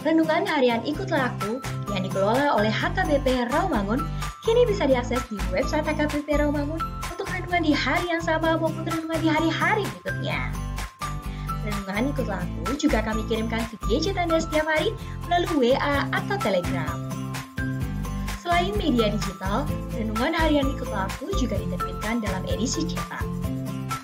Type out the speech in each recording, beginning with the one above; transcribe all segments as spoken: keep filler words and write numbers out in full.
Renungan harian Ikutlah Aku yang dikelola oleh H K B P Rawamangun kini bisa diakses di website H K B P Rawamangun untuk renungan di hari yang sama maupun renungan di hari-hari berikutnya. Renungan Ikutlah Aku juga kami kirimkan ke gadget Anda setiap hari melalui W A atau Telegram. Selain media digital, renungan harian Ikutlah Aku juga diterbitkan dalam edisi cetak.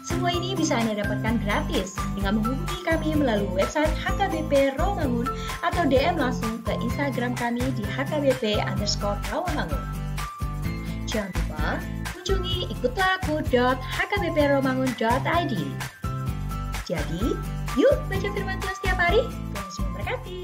Semua ini bisa Anda dapatkan gratis dengan menghubungi kami melalui website H K B P Rawamangun atau D M langsung ke Instagram kami di H K B P underscore Rawamangun. Jangan lupa kunjungi ikutlah aku dot H K B P rawamangun dot I D. Jadi, yuk baca firman Tuhan setiap hari. Tuhan Yesus memberkati.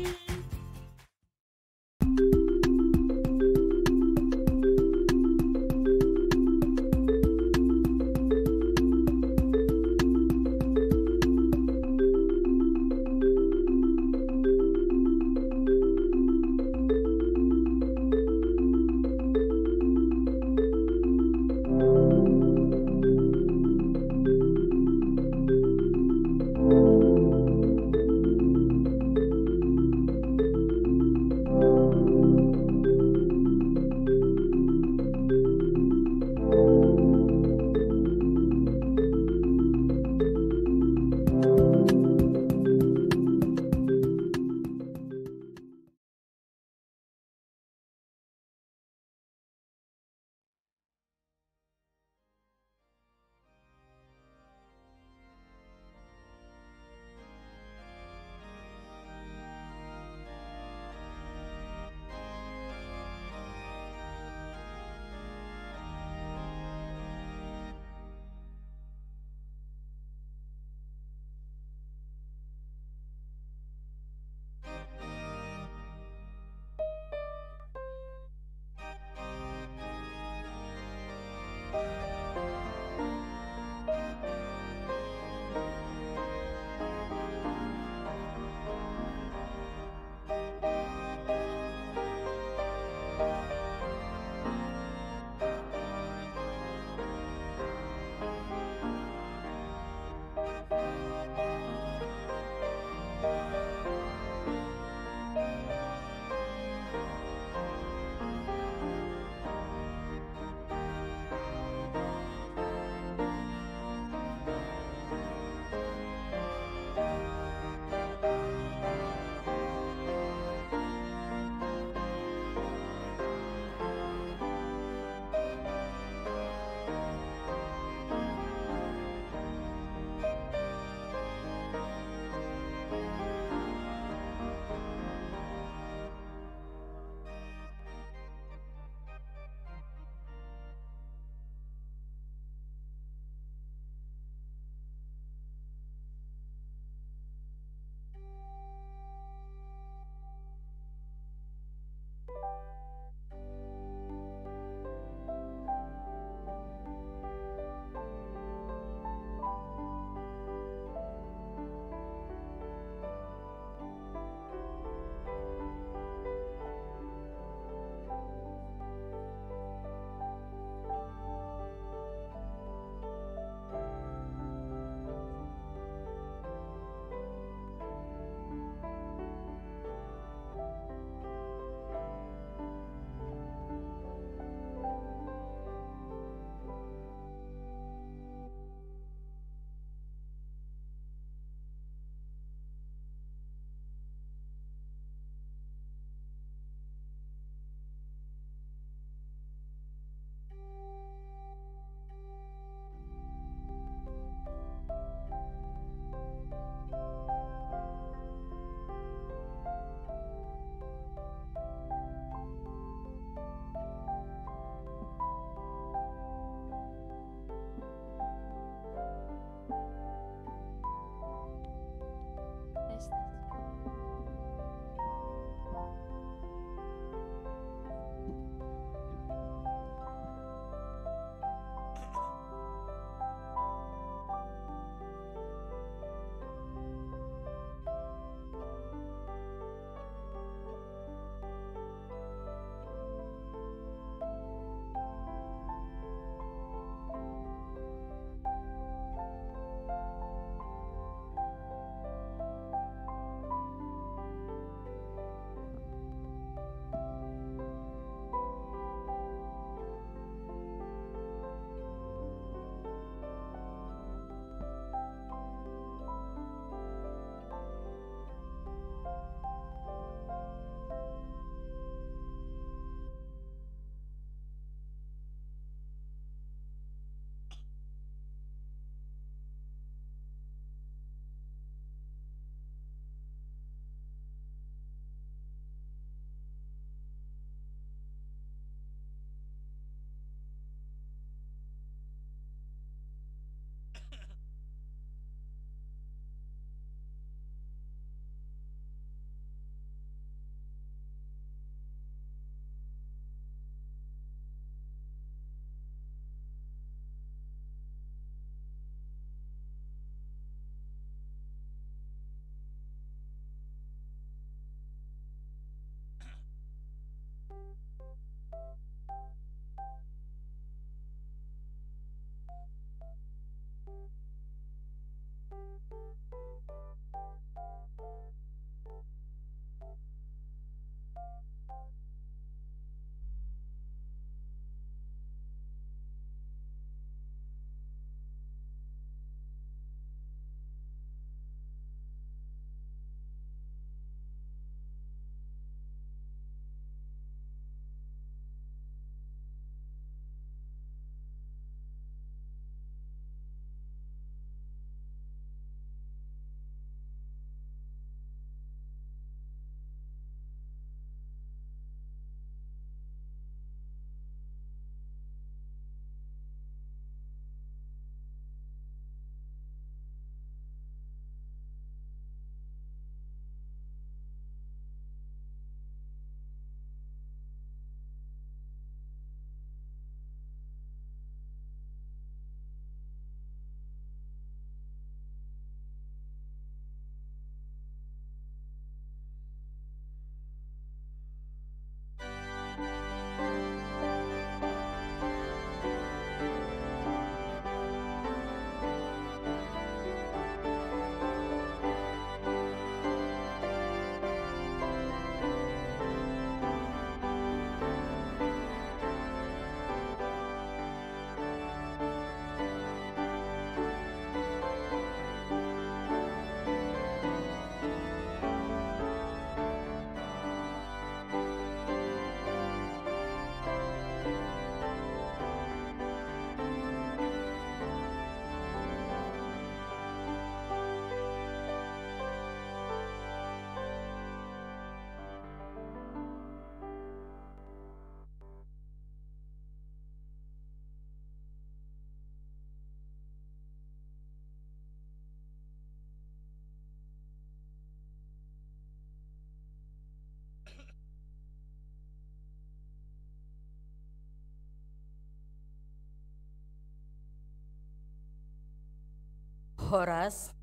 Horas.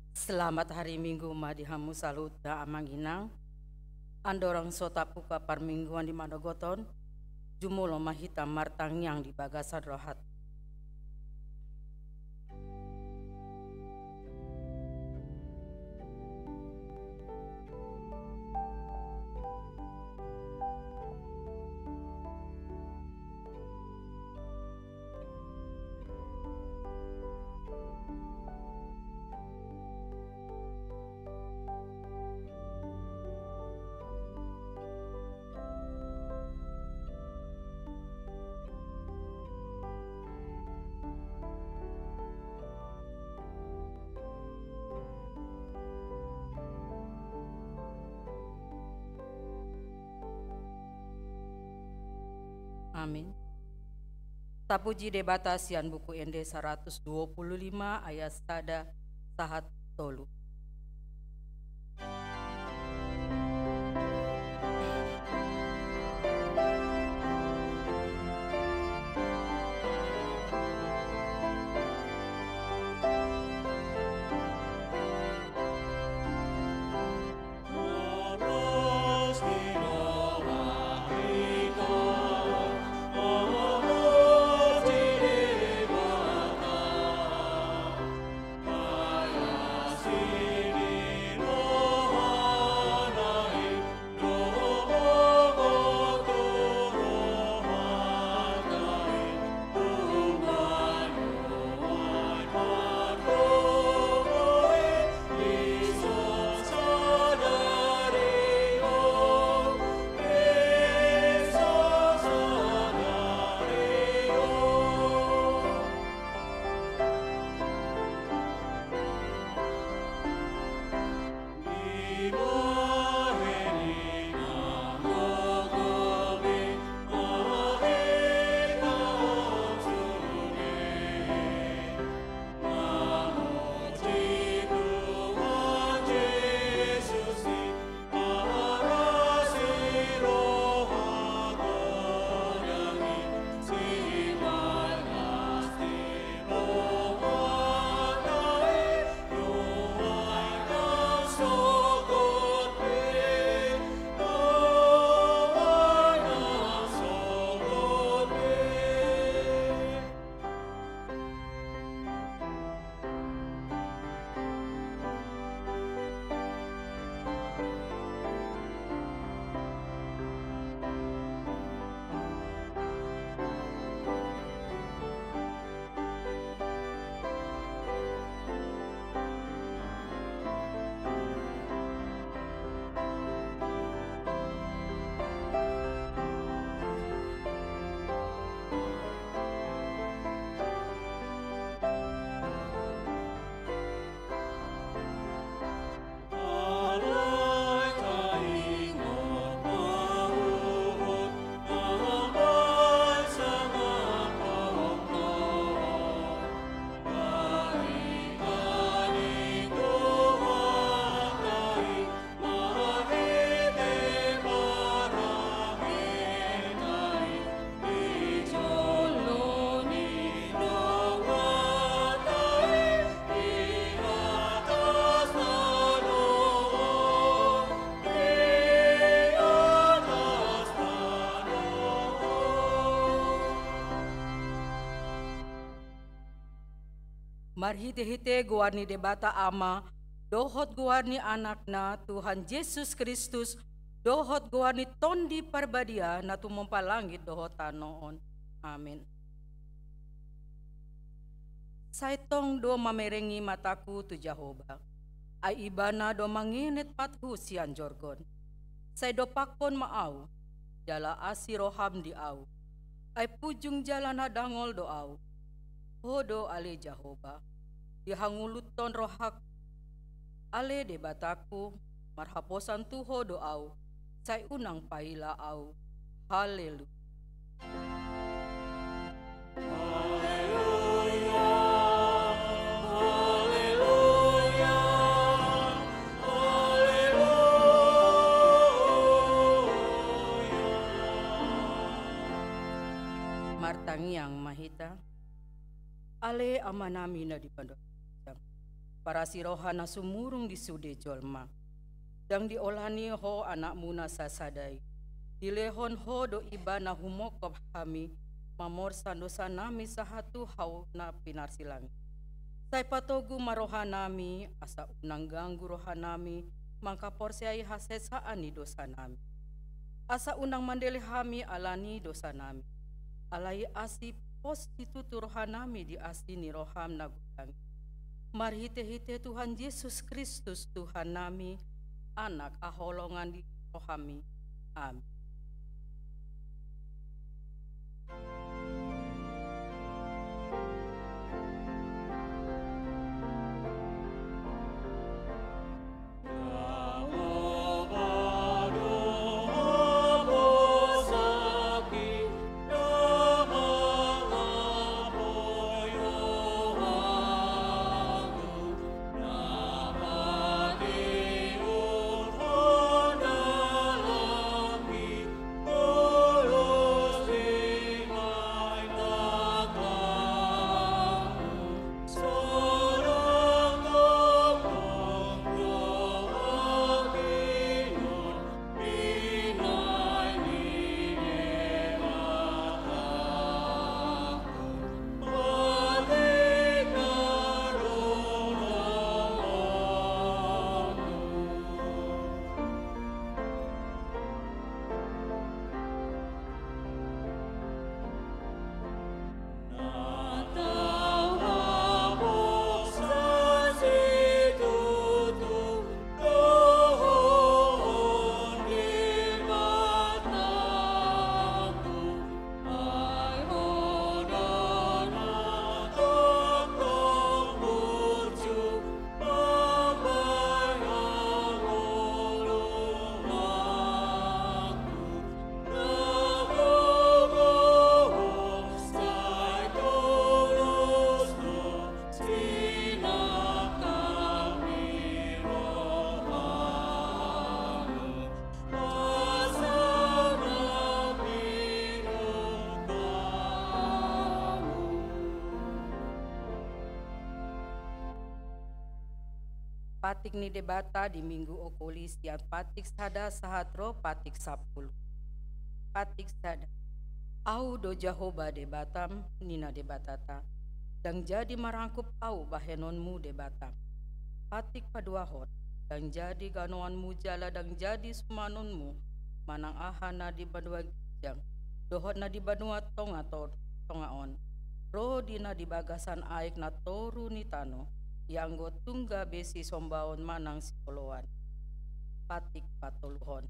Selamat hari Minggu ma di hamu saluhutna amang inang. Andorang so tapuka parmingguan di manogot on, jumolo ma hita martangiang di bagasan rohanta. Amin. Tapuji Debata sian Buku Ende saratus dua puluh lima ayat sada sahat tolu. Marhitehite goar ni Debata Ama, dohot goar ni Anakna, Tuhan Jesus Kristus, dohot goar ni Tondi Parbadia, na tumompa langit dohot tano on. Amin. Sai tong do mamerengi mataku tu Jahowa, ai Ibana do mangenet pathu sian jorgon. Sai dompakkon ma ahu, jala asi roham di ahu, ai punjung jala na dangol do ahu. Ho do ale Jahowa, dihangoluthon rohangku. Ale Debataku, marhaposan tu Ho do ahu, sai unang paila ahu. Haleluya. Haleluya, haleluya, haleluya. Martangiang ma hita. Ale Amanami na di banua, parasi roha na sumurung di sude jolma. Ndang diolani ho anakmuna sasada i. Dilehon ho do ibana humongkop hami, mamorsan dosanami sahat tu hau na pinarsilang i. Sai patogu ma rohanami, asa unang ganggu rohanami, mangkaporseai hasesaan ni dosanami. Asa unang mandele hami ala ni dosanami. Alai asi pos situtu rohanami di asi ni roham na godang i. Marhite-hite Tuhan Jesus Kristus Tuhannami, Anak haholongan ni rohami. Amin. Patik ni Debata di Minggu Okuli sian Patik sada sahat ro Patik sampulu. Patik sada. Ahu do Jahowa Debatam, ninna Debatata, ndang jadi marangkup ahu bahenonmu Debatam. Patik paduahon. Ndang jadi ganoanmu jala ndang jadi sumanonmu, manang aha na di banua ginjang dohot na di banua tonga to-, tonga on, ro di na di bagasan aek na toru ni tano, ianggo tung gabe sisombaon manang sioloan. Patik patoluhon.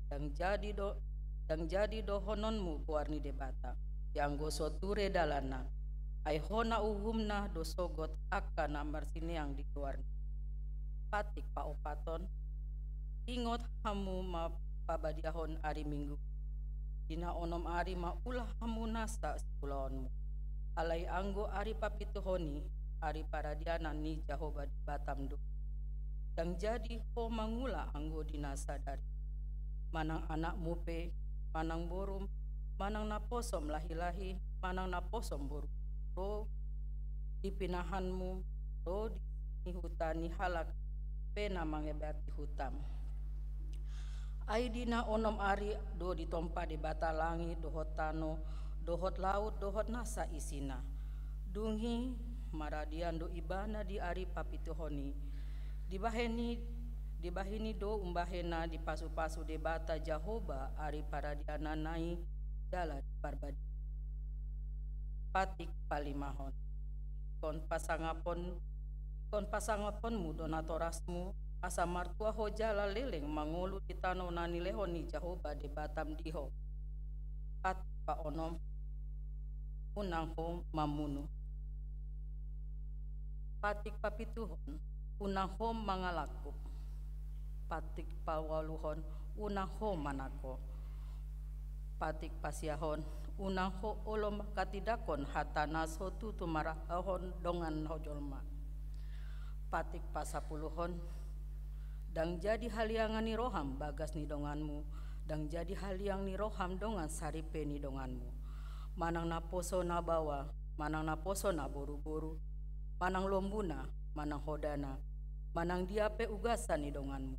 Ndang jadi do, ndang jadi dohononmu goar ni Debata, ianggo so ture dalanna, ai hona uhumna do sogot angka na marsineang di goarna. Patik paopathon. Ingot hamu ma pabadiahon ari Minggu. Di na onom ari ma ula hamu nasa siulaonmu. Alai anggo ari papituhon i, ari paradianan ni Jahowa Debatam do. Ndang jadi ho mangula anggo di na sadari. Manang anakmu pe, manang borum, manang naposom lahi-lahi, manang naposom boru, ro di pinahanmu, ro di ni huta ni halak pe na mangebati hutam. Ai di na onom ari do ditompa Debata langit dohot tano, dohot laut, dohot nasa isina. Dung i maradian do ibana di ari papituhon i. Dibahen i, dibahen i do umbahen na dipasupasu Debata Jahowa ari paradiananna i jala diparbadian. Patik palimahon. Ingkon pasangapon, ingkon pasangaponmu do natorasmu, asa martua ho jala leleng mangolu di tano na nilehon ni Jahowa Debatam di ho. Patik paonom. Unang ho mamunu. Patik papituhon. Unang ho mangalangkup. Patik paualuhon. Unang ho manangko. Patik pasiahon. Unang ho olo mangkatindangkon hata na so tutu marhahahon dongan ho jolma. Patik pasapuluhon. Ndang jadi haliangan ni roham bagas ni donganmu, ndang jadi haliang ni roham dongan saripe ni donganmu. Manang naposo na baoa, manang naposo na boruboru, manang lombuna, manang hodana, manang dia pe ugasan ni donganmu.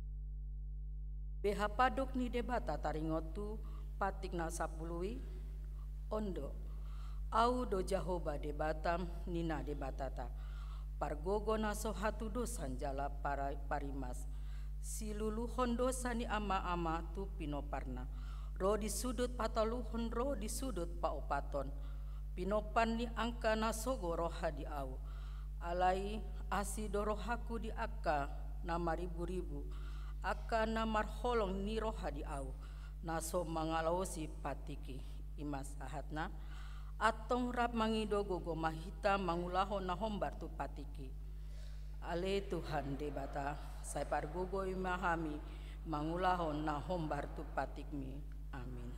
Beha pandok ni Debata taringot tu patik na sampulu i? On do: Ahu do Jahowa Debata, ninna Debatata, pargogo na so hatudosan jala para-, parimas, siluluhon dosa ni ama-ama tu pinomparna, ro di sudut patoluhon ro di sudut paopathon, pinompar ni angka na sogo roha di Ahu. Alai asi do rohangku di angka na mariburibu, angka na marholong ni roha di Ahu, na so mangalaosi patik i. I ma sahatna. Antong rap mangido gogo ma hita mangulahon na hombar tu patik i. Ale Tuhan Debata, sai pargogo ma hami mangulahon na hombar tu patikmi. Amin.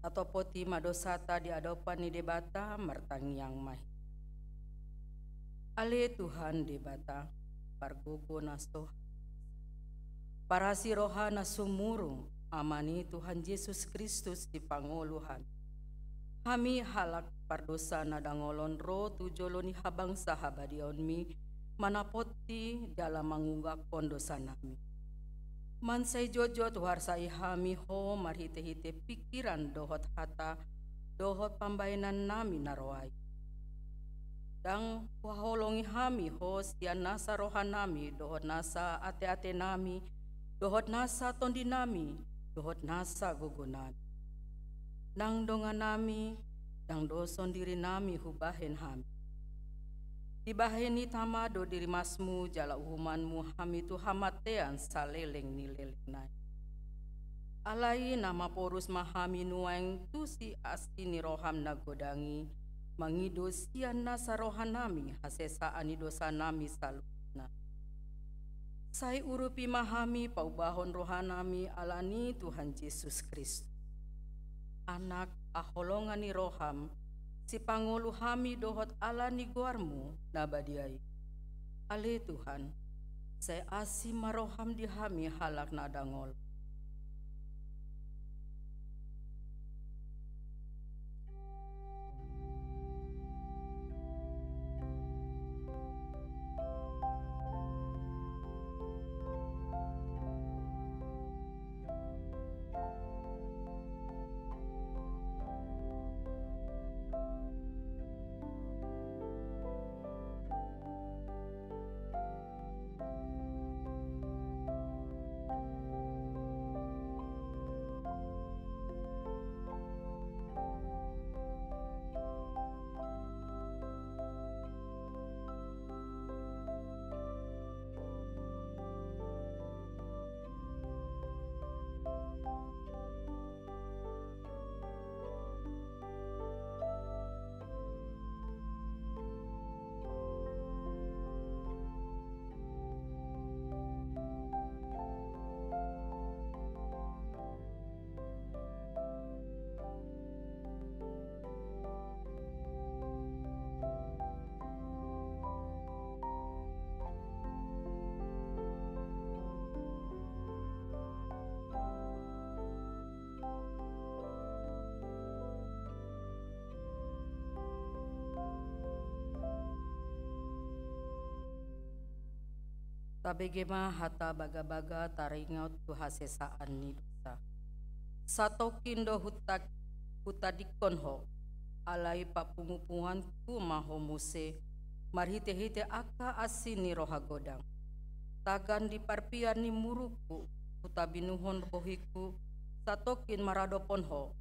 Tatopoti ma dosata di adopan ni Debata, martangiang ma hita. Ale Tuhan Debata, pargogo na so, parasi roha na sumurung, Ama ni Tuhan Jesus Kristus, sipangolu hami. Hami halak pardosa na dangol on ro tu jolo ni habangsa habadiaonmi, manaponti jala mangungaphon dosanami. Mansai jotjot huarsai hami Ho marhitehite pingkiran dohot hata dohot pambahenannami na ro ai. Ndang huhaholongi hami Ho sian nasa rohanami dohot nasa ateatenami dohot nasa tondinami dohot nasa gogonami. Nang donganami, ndang doson dirinami hubahen hami. Dibahen hita ma do dirimasmu jala uhumanmu hami tu hamatean saleleng ni lelengna i. Alai na maporus ma hami nuaeng tu siasi ni roham na godang i, mangido sian nasa rohanami hasesaan ni dosanami saluhutna. Sai urupi ma hami paubahon rohanami ala ni Tuhan Jesus Kristus, Anak haholongan ni roham, sipangolu hami dohot ala ni goarmu na badia i. Ale Tuhan, sai asi ma roham di hami halak na dangol. Tabege ma hata bagabaga taringot tu hasesaan ni dosa. Satongkin do huta-, hutadingkon ho, alai papungupunganku ma ho muse, marhitehite angka asi ni roha godang. Tagan di parpian ni murukku, hutabinuhon rohingku, satongkin maradophon ho.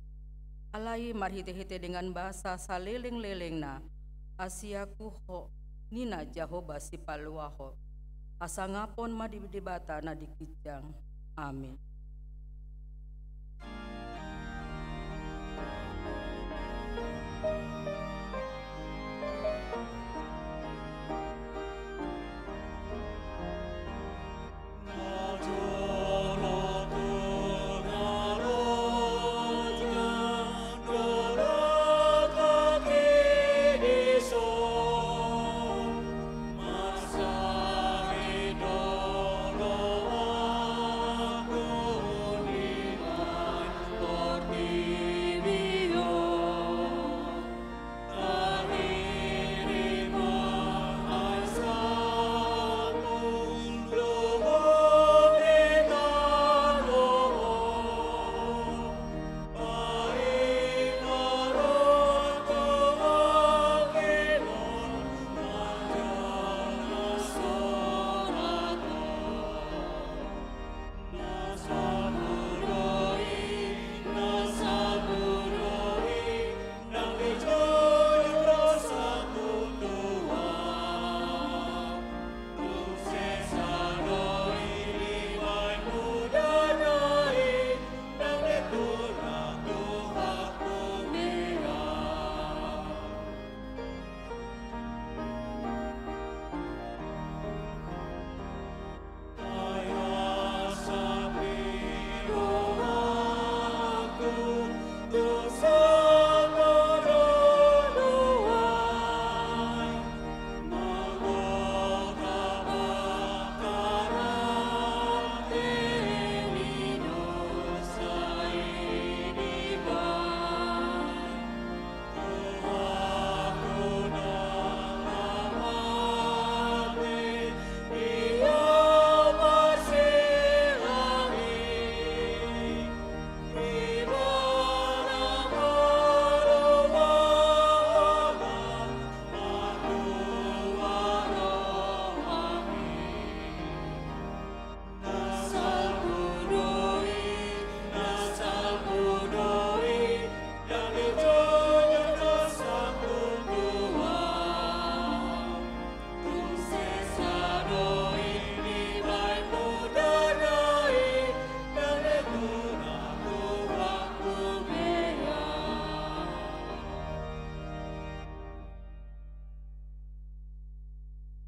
Alai marhitehite dengan basa salelenglelengna, asi aku ho, ninna Jahowa Sipaluahon. Hasangapon ma di Debata na di ginjang. Amin.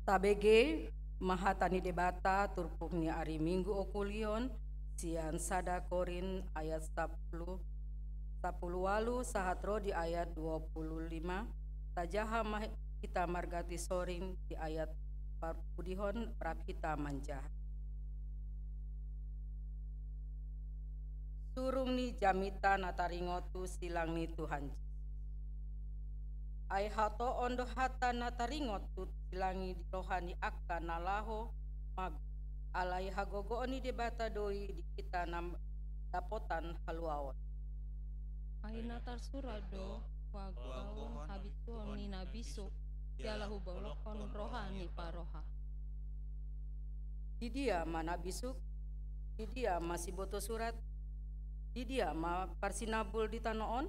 Tabege ma hata ni Debata turpuk ni ari Minggu Okulion, sian sada Korint ayat sapuluh, sapuluh walu sahat ro di ayat dua puluh lima, tajaha ma hita marganti soring di ayat parpudihon rap hita manjaha. Surung ni jamita na taringot tu silang ni Tuhan Jesus. Ai hatoon do hata na taringot tu silang i di roha ni angka na laho mago, alai hagogoon ni Debata do i di hita na dapotan haluaon. Ai na tarsurat do, huagohon habisuhon ni na bisuk, jala hubolokhon roha ni paroha. Di dia ma na bisuk? Di dia ma siboto surat? Di dia ma parsinambul di tano on?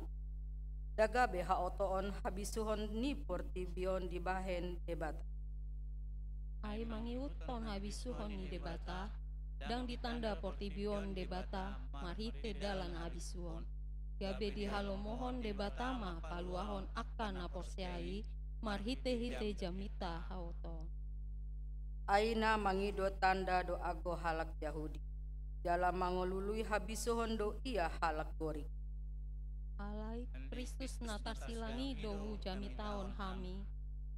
Ndang gabe haotoon habisuhon ni portibi on dibahen Debata. Ai mangihuthon habisuhon ni Debata, ndang ditanda portibi on Debata marhite dalan habisuhon. Gabe dihalomohon Debata ma paluahon angka na porsea i marhitehite jamita haotoon. Ai na mangido tanda do anggo halak Jahudi, jala mangolului habisuhon do ia halak Gorik. Alai Kristus na tarsilang i do hujamitahon hami,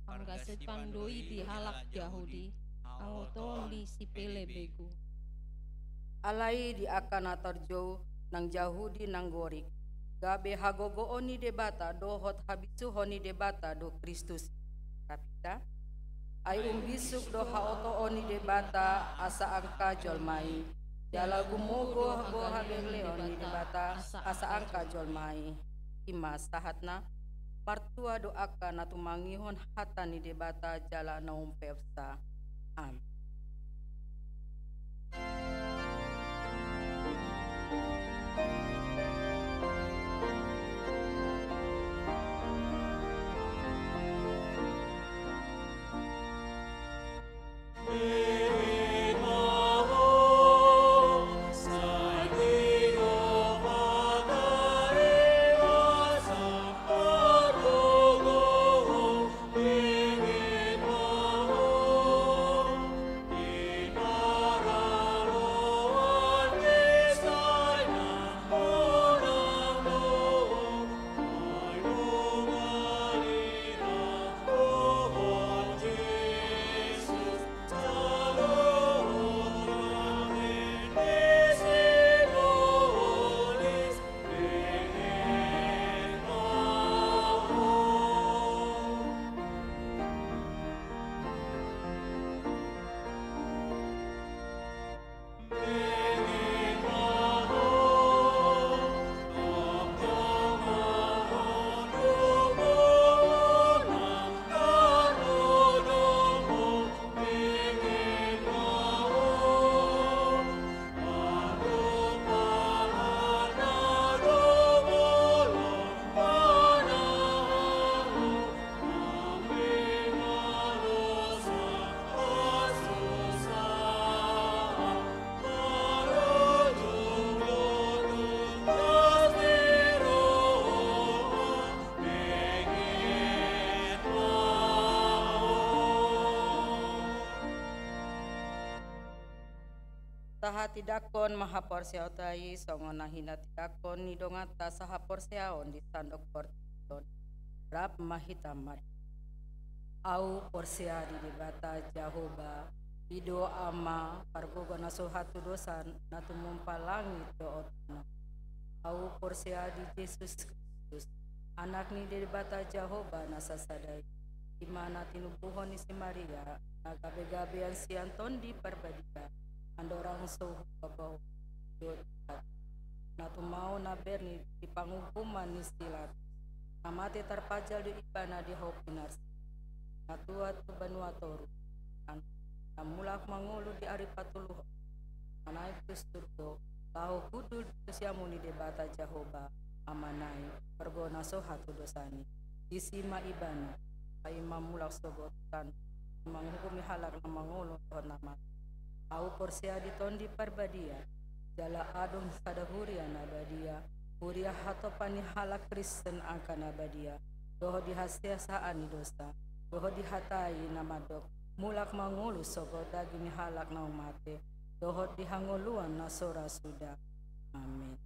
panggasipan do i di halak Jahudi, haotoon di sipelebegu. Alai di angka na tarjou, nang Jahudi nang Gorik, gabe hagogoon ni Debata dohot habisuhon ni Debata do Kristus i. Rap hita. Ai umbisuk do haotoon ni Debata asa angka jolma i, jala gumogo do hagogoon ni Debata asa angka jolma i. I ma sahatna. Martua do angka na tumangihon hata ni Debata jala na umpeopsa. Amen. Tahatindangkon ma haporseaonta i songon na hinatindangkon ni donganta sahaporseaon di Sandok Portibi on. Rap ma hita mardoa. Ahu porsea di Debata Jahowa, i do Ama, pargogo na so hatudosan, na tumompa langit dohot tano. Ahu porsea di Jesus Kristus, Anak ni Debata Jahowa na sasada i, i ma na tinubuhon ni si Maria, na gabegabean sian Tondi Parbadia, andorang so hupaboa i do Debata, na tumao na ber ni di panguhuman ni si Pilatus, na mate tarpajal do Ibana di hau pinarsilang, na tua tu banua toru, na mulak mangolu di ari patoluhon, na naek tu surgo, laho hundul tu siamun ni Debata Jahowa, Amana i, pargogo na so hatudosan i. Disi ma Ibana, sai mamulak sogot tan, manguhumi halak na mangolu dohot na mate. Ahu porsea di Tondi Parbadia, jala adong sada huria na badia, huria hatopan ni halak Kristen angka na badia, dohot di hasesaan ni dosa, dohot di hata i na mandok, mulak mangolu sogot daging ni halak naung mate, dohot di hangoluan na so ra suda. Amen.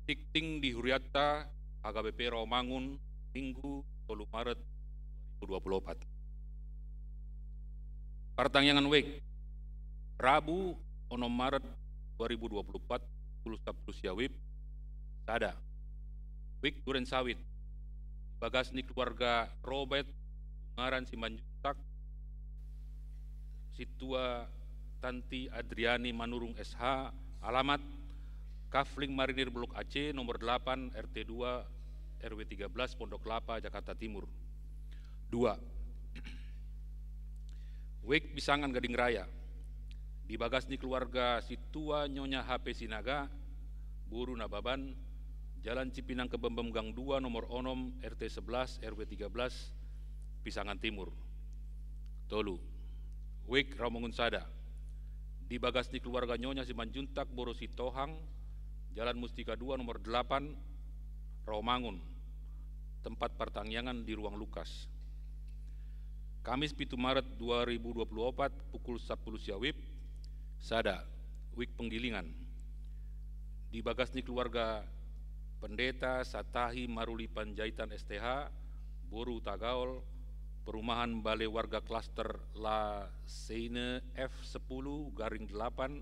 Tikting di hurianta H K B P Rawamangun, Minggu tolu Maret dua ribu dua puluh opat. Partangiangan wijk, Rabu onom Maret dua ribu dua puluh opat, pukul sampulu sia wib, sada. Wijk Duren Sawit, di bagas ni keluarga Robert Ungaran Simanjuntak, Sintua Tanti Adriani Manurung S H, alamat Kafling Marinir Blok A C, nomor delapan, R T dua, R W tiga belas, Pondok Kelapa, Jakarta Timur. Dua. Wijk Pisangan Gading Raya, di bagas ni keluarga Sintua Nyonya H P Sinaga, boru Nababan, Jalan Cipinang Kebembem Gang dua, nomor onom, R T sebelas, R W tiga belas, Pisangan Timur. Tolu. Wijk Rawamangun Sada, di bagas ni keluarga Nyonya Simanjuntak boru Sitohang, Jalan Mustika dua, nomor delapan, Rawamangun. Tempat partangiangan di ruang Lukas. Kamis pitu Maret dua ribu dua puluh opat, pukul sampulu sia wib, sada. Wijk Penggilingan, di bagas ni keluarga Pendeta Satahi Maruli Panjaitan S T H, boru Hutagaol, perumahan Balai Warga Klaster La Seine F sepuluh garing delapan,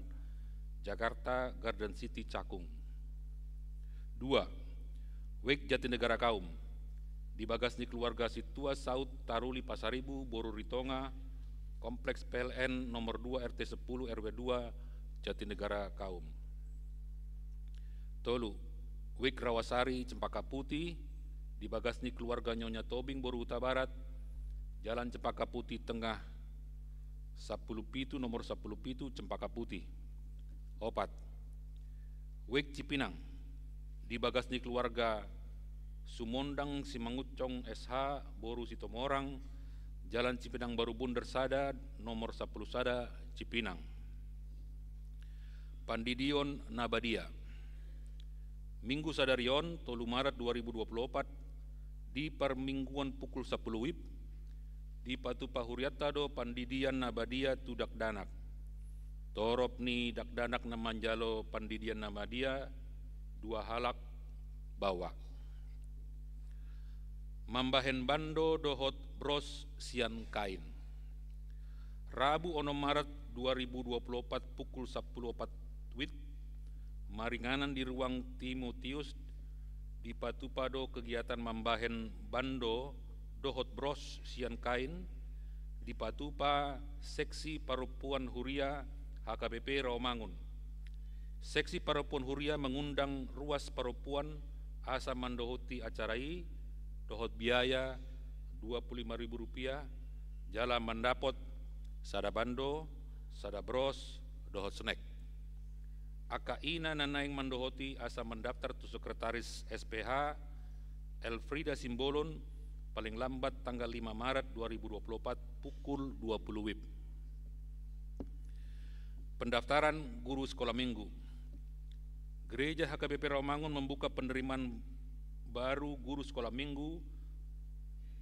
Jakarta, Garden City, Cakung. Dua. Wijk Jatinegara Kaum, di bagas ni keluarga Sintua Saud Taruli Pasaribu boru Ritonga, Kompleks P L N nomor dua, R T sepuluh, R W dua, Jatinegara Kaum. Tolu. Wijk Rawasari Cempaka Putih, di bagas ni keluarga Nyonya Tobing boru Hutabarat, Jalan Cempaka Putih Tengah sampulu pitu, nomor sampulu pitu, Cempaka Putih. Opat. Wijk Cipinang, di bagas ni keluarga Sumondang Simangunsong S H boru Situmorang, Jalan Cipinang Baru Bunder sada, nomor sampulu sada, Cipinang. Pandidion na badia. Minggu sadari on, tolu Maret dua ribu dua puluh opat, di parmingguan pukul sampulu wib, dipatupa hurianta do pandidian na badia tu dakdanak. Torop ni dakdanak na manjalo pandidian na badia, dua halak baoa. Mambahen bando dohot bros sian kain. Rabu onom Maret dua ribu dua puluh opat, pukul sampulu opat wib, maringanan di ruang Timotius, dipatupa do kegiatan mambahen bando dohot bros sian kain, dipatupa seksi parompuan huria H K B P Rawamangun. Seksi parompuan huria mangundang ruas parompuan asa mandohoti acara i dohot biaya dua puluh lima ribu rupiah, jala mandapot sada bando, sada bros, dohot snack. Angka ina na naeng mandohoti asa mandaftar tu sekretaris S P H, Elfrida Simbolon, paling lambat tanggal lima Maret dua ribu dua puluh opat, pukul dua puluh wib. Pendaftaran guru sekolah minggu. Gereja H K B P Rawamangun membuka penerimaan baru guru sekolah minggu.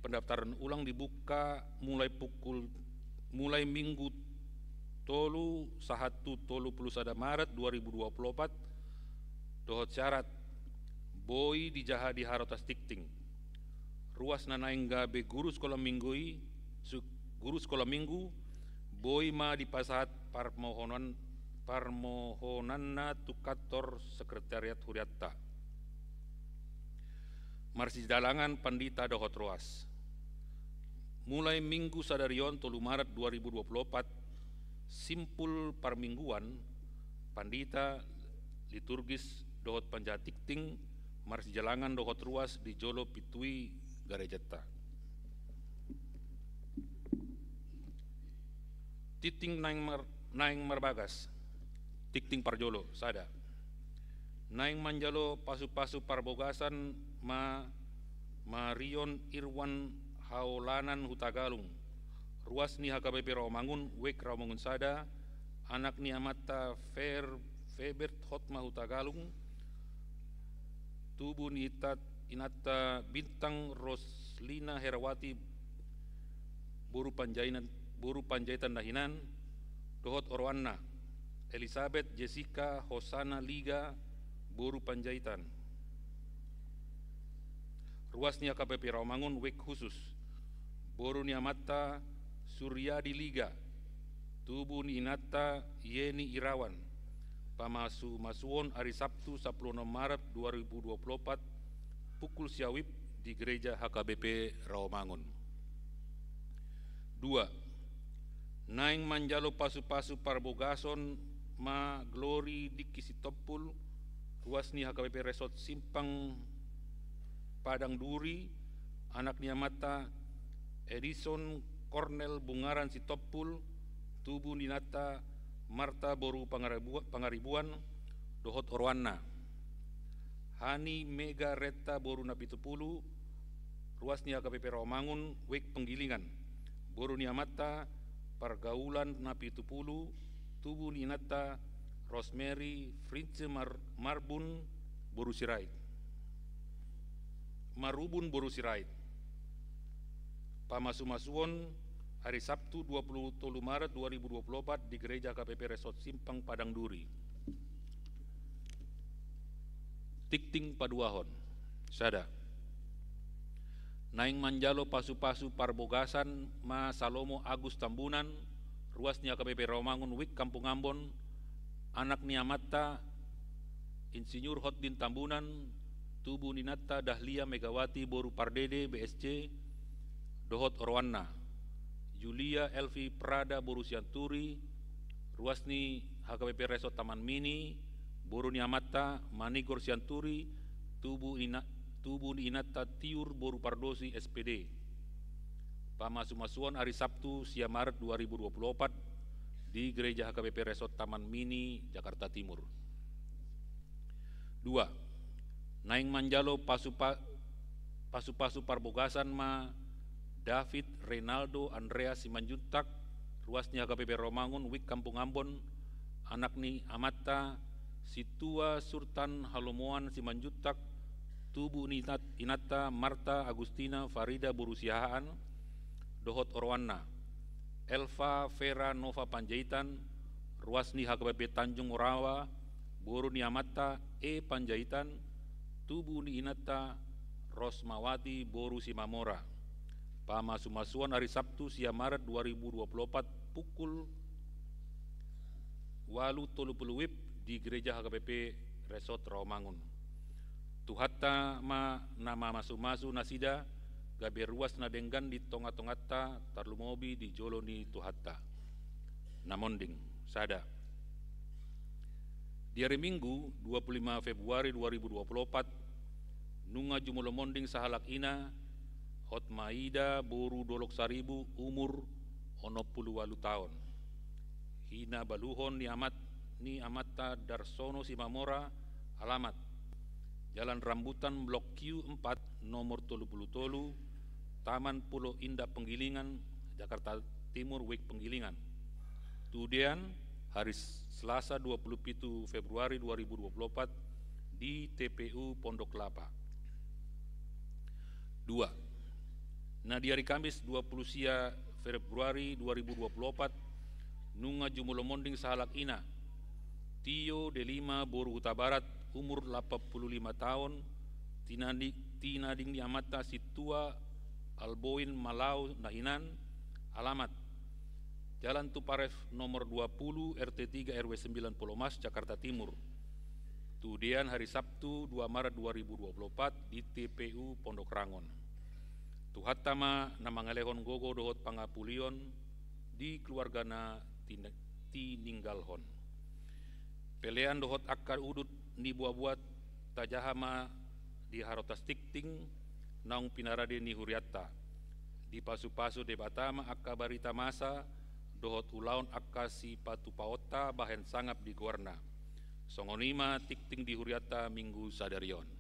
Pendaftaran ulang dibuka mulai pukul, mulai Minggu tolu sahat tu tolu puluh sada Maret dua ribu dua puluh opat, dohot syarat: boi dijaha di harotas tikting. Ruas na naeng gabe guru sekolah minggu i, su-, guru sekolah minggu, boi ma dipasahat parmohonan, parmohonanna tu kantor sekretariat hurianta. Marsijalangan pandita dohot ruas. Mulai Minggu sadari on, tolu Maret dua ribu dua puluh opat, simpul parmingguan, pandita, liturgis dohot panjaha tikting marsijalangan dohot ruas di jolo pintu i garejanta. Tikting naeng mar-, naeng marbagas. Tikting parjolo, sada. Naeng manjalo pasupasu parbagasan ma Marion Irwan Haolanan Hutagalung, ruas ni H K B P Rawamangun, wijk Rawamangun Sada, anak ni amanta Fer-, Febert Hotma Hutagalung, tubu ni ita-, inanta Bintang Roslina Herawati, boru Panjaitan, boru Panjaitan na hinan, dohot oroanna, Elisabet Jessica Hosana Liga, boru Panjaitan. Ruas ni H K B P Rawamangun, wijk khusus. Boru ni amanta Suryadi Liga, tubu ni inanta Yeni Irawan. Pamasumasuon ari Sabtu, sampulu onom Maret dua ribu dua puluh opat, pukul sia wib di Gereja H K B P Rawamangun. Dua, naeng manjalo pasupasu parbogason ma Glory Diki Sitompul, ruas ni H K B P Resort Simpang Padang Duri, anak ni amanta Edison Kornel Bungaran Sitompul, tubu ni inanta Marta boru Pangaribu-, Pangaribuan, dohot oroanna. Hani Mega Retta boru Napitupulu, ruas ni H K B P Rawamangun, wijk Penggilingan. Boru ni amanta Pargaulan Napitupulu, tubu ni inanta Rosemary Prince Mar-, Marbun boru Sirait. Marubun boru Sirait. Pamasumasuon ari Sabtu, dua puluh tolu Maret dua ribu dua puluh opat, di Gereja H K B P Resort Simpang Padang Duri. Tingting paduahon. Sada. Naeng manjalo pasupasu parbogasan ma Salomo Agus Tambunan, ruas ni H K B P Rawamangun, wijk Kampung Ambon, anak ni amanta Insinyur Hotdin Tambunan, tubu ni inanta Dahlia Megawati boru Pardede, B S C, dohot oroanna. Julia Elvi Prada boru Sianturi, ruas ni H K B P Resort Taman Mini, boru ni amanta Manigor Sianturi, tubu ina-, tubu ni inanta Tiur boru Pardosi, S P D. Pamasumasuon ari Sabtu, sia Maret dua ribu dua puluh opat, di Gereja H K B P Resort Taman Mini, Jakarta Timur. Dua. Naeng manjalo pasupa-, pasupasu parbogasan ma David Reynaldo Andreas Simanjuntak, ruas ni H K B P Rawamangun, wijk Kampung Ambon, anak ni amanta Sintua Surtan Halomoan Simanjuntak, tubu ni inat-, inanta Marta Agustina Farida boru Siahaan, dohot oroanna. Elva Vera Nova Panjaitan, ruas ni H K B P Tanjung Morawa, boru ni amanta E Panjaitan, tubu ni inanta Rosmawati boru Simamora. Pamasumasuon ari Sabtu, sia Maret dua ribu dua puluh opat, pukul ualu tolu pulu wib, di Gereja H K B P Resort Rawamangun. Tuhanta ma na mamasumasu nasida, gabe ruas na denggan di tongatonganta, tarlumobi di jolo ni Tuhanta. Na monding. Sada. Di ari Minggu, dua pulu lima Februari dua ribu dua pulu opat, nunga jumolo monding sahalak ina, Hotmaida boru Dolok Saribu, umur onom pulu ualu taon. Hinabaluhon ni amat-, ni amanta Darsono Simamora, alamat Jalan Rambutan, Blok Q empat, nomor tolu pulu tolu, Taman Pulo Indah Penggilingan, Jakarta Timur, wijk Penggilingan. Tudean, hari Selasa dua pulu pitu Februari dua ribu dua pulu opat, di T P U Pondok Kelapa. Dua. Na di ari Kamis dua pulu sia Februari dua ribu dua pulu opat, nunga jumolo monding sahalak ina, Tio Delima boru Hutabarat, umur lapan pulu lima taon, tinadi-, tinading ni amanta Sintua Alboin Malau na hinan, alamat Jalan Tuparef nomor dua pulu, R T tiga, R W sembilan, Pulomas, Jakarta Timur. Tudean, hari Sabtu, dua Maret dua ribu dua pulu opat, di T P U Pondok Rangon. Tuhanta ma na mangalehon gogo dohot pangapulion di keluargana tin-, tininggalhon. Pelean dohot angka udut ni boaboa tajaha ma di harotas tingting naung pinarade ni hurianta. Dipasupasu Debata ma angka barita masa dohot ulaon angka sipatupaonta bahen sangap di goarna. Songon i ma tingting di hurianta Minggu sadari on.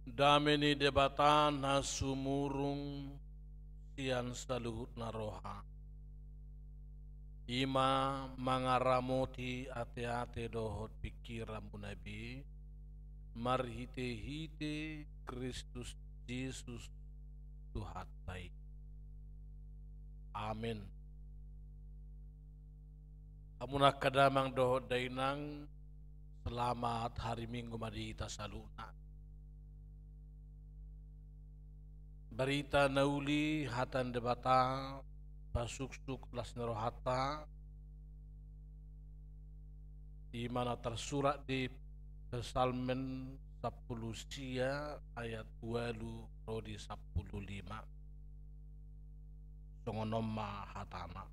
Dame ni Debata na sumurung sian saluhutna roha, i ma mangaramoti ateate dohot pingkiranmuna be, marhitehite Kristus Jesus Tuhanta i. Amen. Hamu angka damang dohot dainang, selamat hari Minggu ma di hita saluhutna. Barita na uli, hata ni Debata, pasuksuk las ni rohanta, i ma na tarsurat di Psalmen sampulu sia ayat ualu ro di sampulu lima. Songon on ma hatana.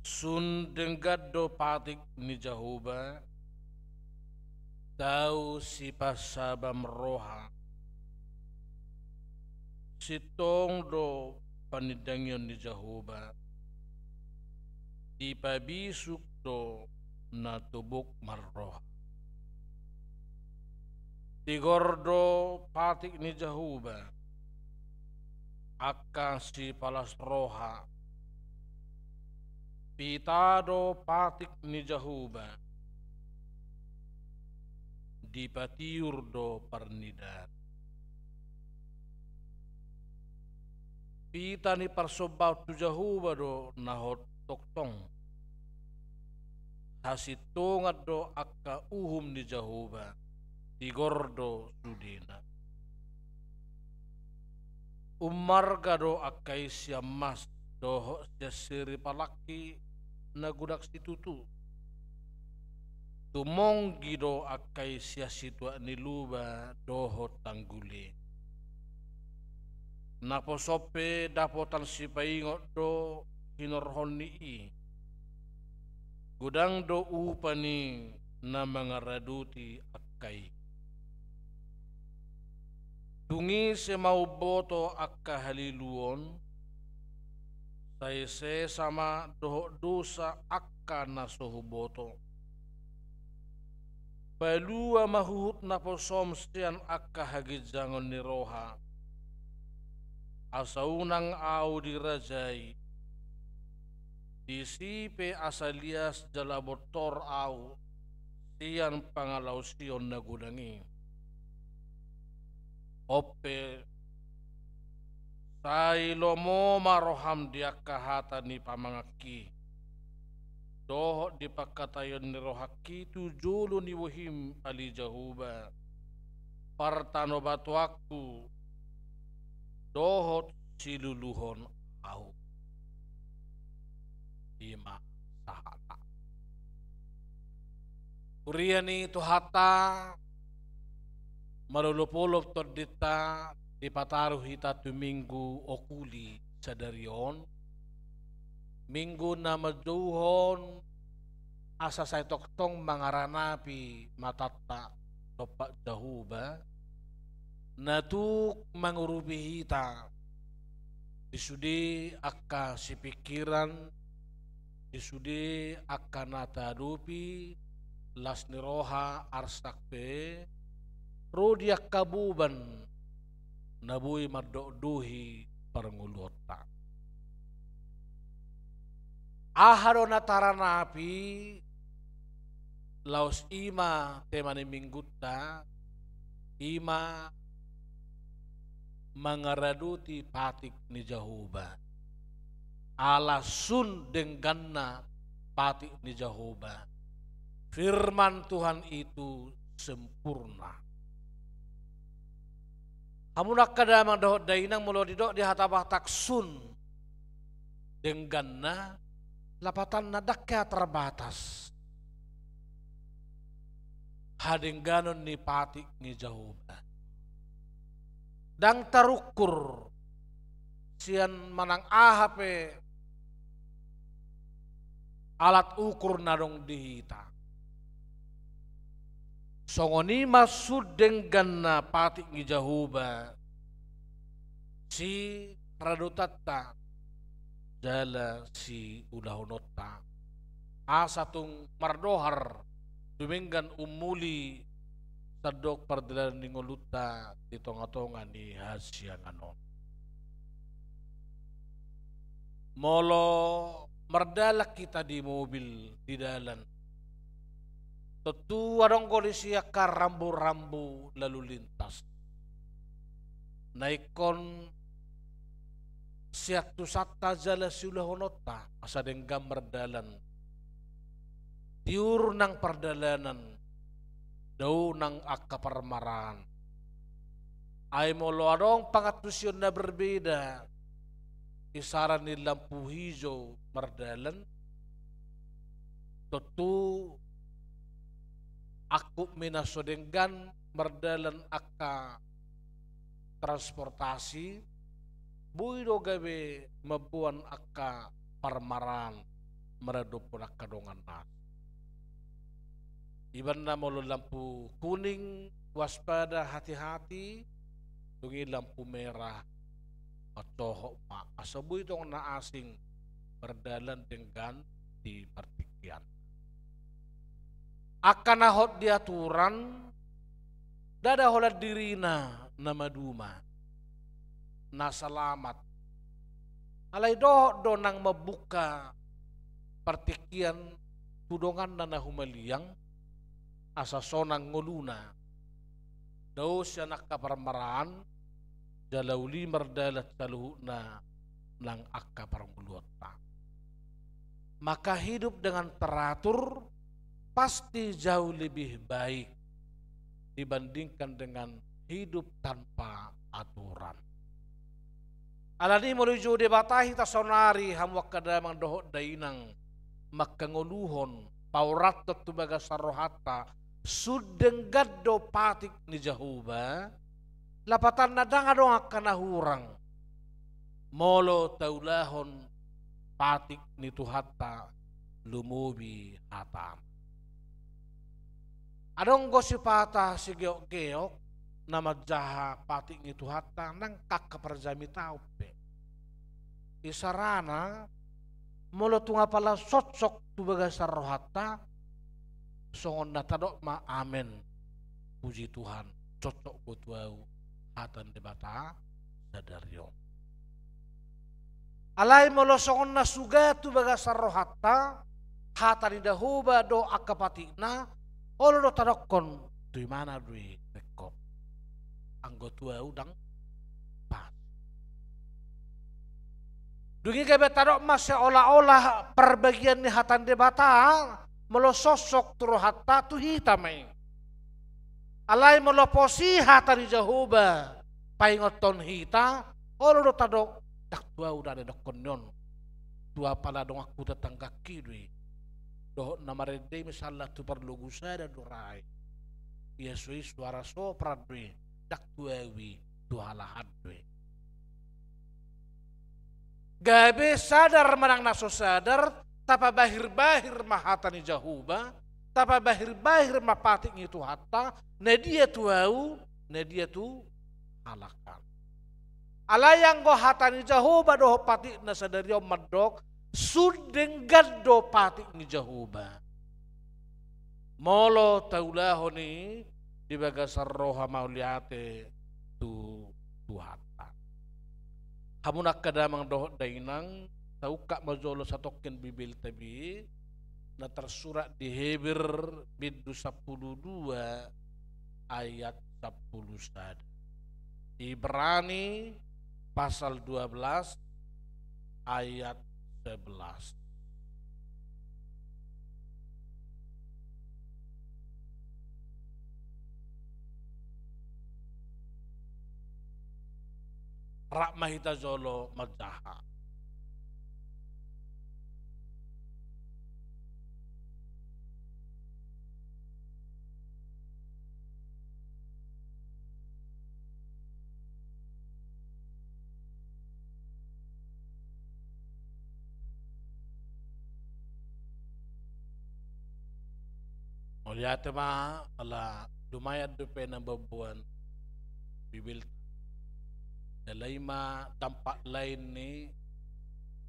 Sun denggan do patik ni Jahowa, tau sipansabam roha. Sintong do panindangion ni Jahowa, dipabisuk do na tobok marroha. Tigor do patik ni Jahowa, angka sipalas roha. Pita do patik ni Jahowa, dipatiur do parnidaan. Pita ni parsombaon tu Jahowa do na hot tongtong. Hasintongan do angka uhum ni Jahowa, tigor do sudena. Ummarga do angka i sian mas dohot sian siripalangki na godang situtu. Tumonggi do angka i sian situak ni luba dohot tanggul i. Naposom pe dapotan sipaingot do hinorhon ni i. Godang do upa ni na mangaradoti angka i. Tung ise ma umboto angka haliluon, sai sesa ma dohot dosa angka na so huboto. Palua ma huhut naposom sian angka haginjangon ni roha. Asa unang ahu dirajai, disi pe asa lias jala bontor ahu sian pangalaosion na godang i. On pe, sai lomo ma roham di angka hata ni pamanganki, dohot di pangkataion ni rohangki tu jolo ni bohim, ale Jahowa, partanobatoanku dohot siluluhon ahu. I ma sahatna. Huria ni Tuhanta, malolopolop tondinta dipataru hita tu Minggu Okuli sadari on, Minggu na manjouhon asa sai tongtong mangaranapi matanta dompak Jahowa, na tuk mangurupi hita di sude angka sipingkiran, di sude angka na taadopi, las ni roha, arsak pe, ro di angka boban na boi mandokdok parngoluonta. Aha do na taranapi, laos i ma tema ni Minggunta, i ma mangaradoti patik ni Jahowa. Ala sun dengganna patik ni Jahowa. Firman Tuhan itu sempurna. Hamu angka damang dohot dainang, molo didok di hata Batak sun dengganna, lapatanna ndang hea terbatas hadengganon ni patik ni Jahowa. Ndang tarukur sian manang aha pe alat ukur na adong di hita. Songon i ma sun dengganna patik ni Jahowa, siradotanta jala siulahononta. Asa tung mardohar dumenggan umuli sandok pardalanan ni ngolunta di tonga-tonga ni hasiangan on. Molo mardalan hita di mobil di dalan, tontu adong do disi angka rambu-rambu lalu lintas na ingkon siantusanta jala siulahononta asa denggan mardalan. Tiur nang pardalanan, dao nang angka parmaraan. Ai molo adong pangantusion na berbeda, isara ni lampu hijau mardalan, tontu angkup ma i na so denggan mardalan angka transportasi, boi do gabe mamboan angka parmaraan maradophon angka dongan na asing. Ibaen na molo lampu kuning, waspada, hati-hati, dung i lampu merah, mansohot ma, asa boi dongan na asing mardalan denggan di partingkian. Angka na hot di aturan, ndada holan dirina na maduma, na salamat. Alai dohot do nang mambuka partingkian tu donganna na humaliang, asa sonang ngoluna. Dao sian angka parmaraan, jala uli mardalan saluhutna nang angka parngoluonta. Maka hidup dengan teratur pasti jauh lebih baik dibandingkan dengan hidup tanpa aturan. Alani i molo dijou Debata hita saonari, hamu angka damang dohot dainang, mangkangoluhon, paurathon tu bagasan rohanta, sun denggan do patik ni Jahowa, lapatanna ndang adong angka na hurang. Molo taulahon patik ni Tuhanta, lumobi hatana. Adong do sipata sigeok-geok na manjaha patik ni Tuhanta nang angka parjamitaon pe. Isarana, molo tung apala soksok tu bagasan rohanta, songon na tadok ma amen. Puji Tuhan, soksok do tu ahu hata ni Debata sadari on. Alai molo songon na suga tu bagasan rohanta hata ni Jahowa dohot angka patikna, olo do tadokkon tu imana do i ringkot. Anggo tu ahu ndang pas. Dung i gabe tadok ma seolah-olah parbagian ni hata ni Debata, molo soksok tu rohanta tu hita ma i. Alai molo pos i hata ni Jahowa paingothon hita, olo do tadok, ndang tu ahu do na nidokkon ni on. Tu apala donganku tetanggaku do i. Dohot na marende misalna tu parlogu sada do ra i. Ia so i suara sopran do i, ndang tu ahu i, tu halahan do i. Gabe sadar manang na so sadar, tapabahir-bahir ma hata ni Jahowa, tapabahir-bahir ma patik ni Tuhanta, na dia tu ahu, na dia tu halak an. Alai anggo hata ni Jahowa dohot patikna sadari on mandok, sun denggan do patik ni Jahowa. Molo taulahon i di bagasan roha mauliate tu Tuhanta. Hamu angka damang dohot dainang, taungkap ma jolo satongkin Bibelta be, na tarsurat di Heber bindu sampulu dua ayat sampulu sada. Ibrani pasal dua belas ayat sebelas. Rap ma hita jolo manjaha. Mauliate ma, ala lumayan dope na mamboan Bibelta. Jala i ma dampak lain ni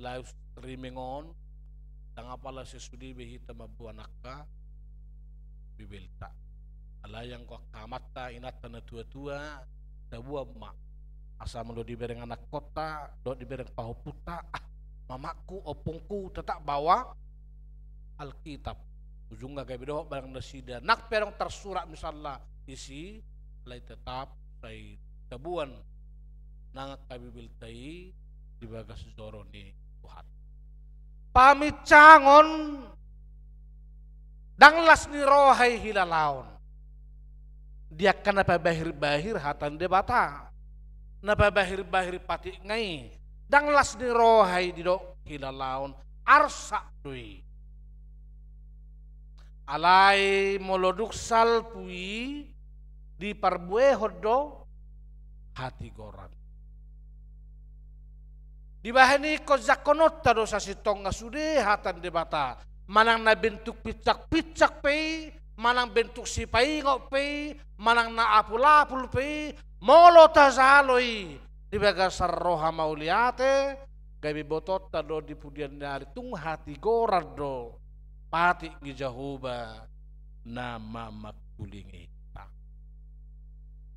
live streaming on, ndang apala sasude be hita mamboan angka Bibelta. Alai anggo angka amanta, inanta na tua-tua, tabuan ma. Asa molo dibereng anakkonta dohot dibereng pahompunta, ah, mamakku, ompungku, tetap baoa Alkitab. Ujungna gabe dohot barang nasida, nang pe adong tarsurat misalna disi, alai tetap sai tabuan nang angka Bibelta i di bagas joro ni Tuhan. Paminsangon, ndang las ni roha i hilalaon. Di angka na pabahir-bahir hata ni Debata, na pabahir-bahir patikna i, ndang las ni roha i didok hilalaon, arsak do i. Alai molo dung salpu i, diparbuehon do hatigoran. Dibahen i ingkon jangkononta do sasintongna sude hata ni Debata, manang na bentuk pinsang-pinsang pe i, manang bentuk sipaingot pe i, manang na apul-apul pe i, molo tajalo i di bagasan roha mauliate, gabe botoonta do di pudian ni ari tung hatigoran do patik ni Jahowa na mamangkulingi hita.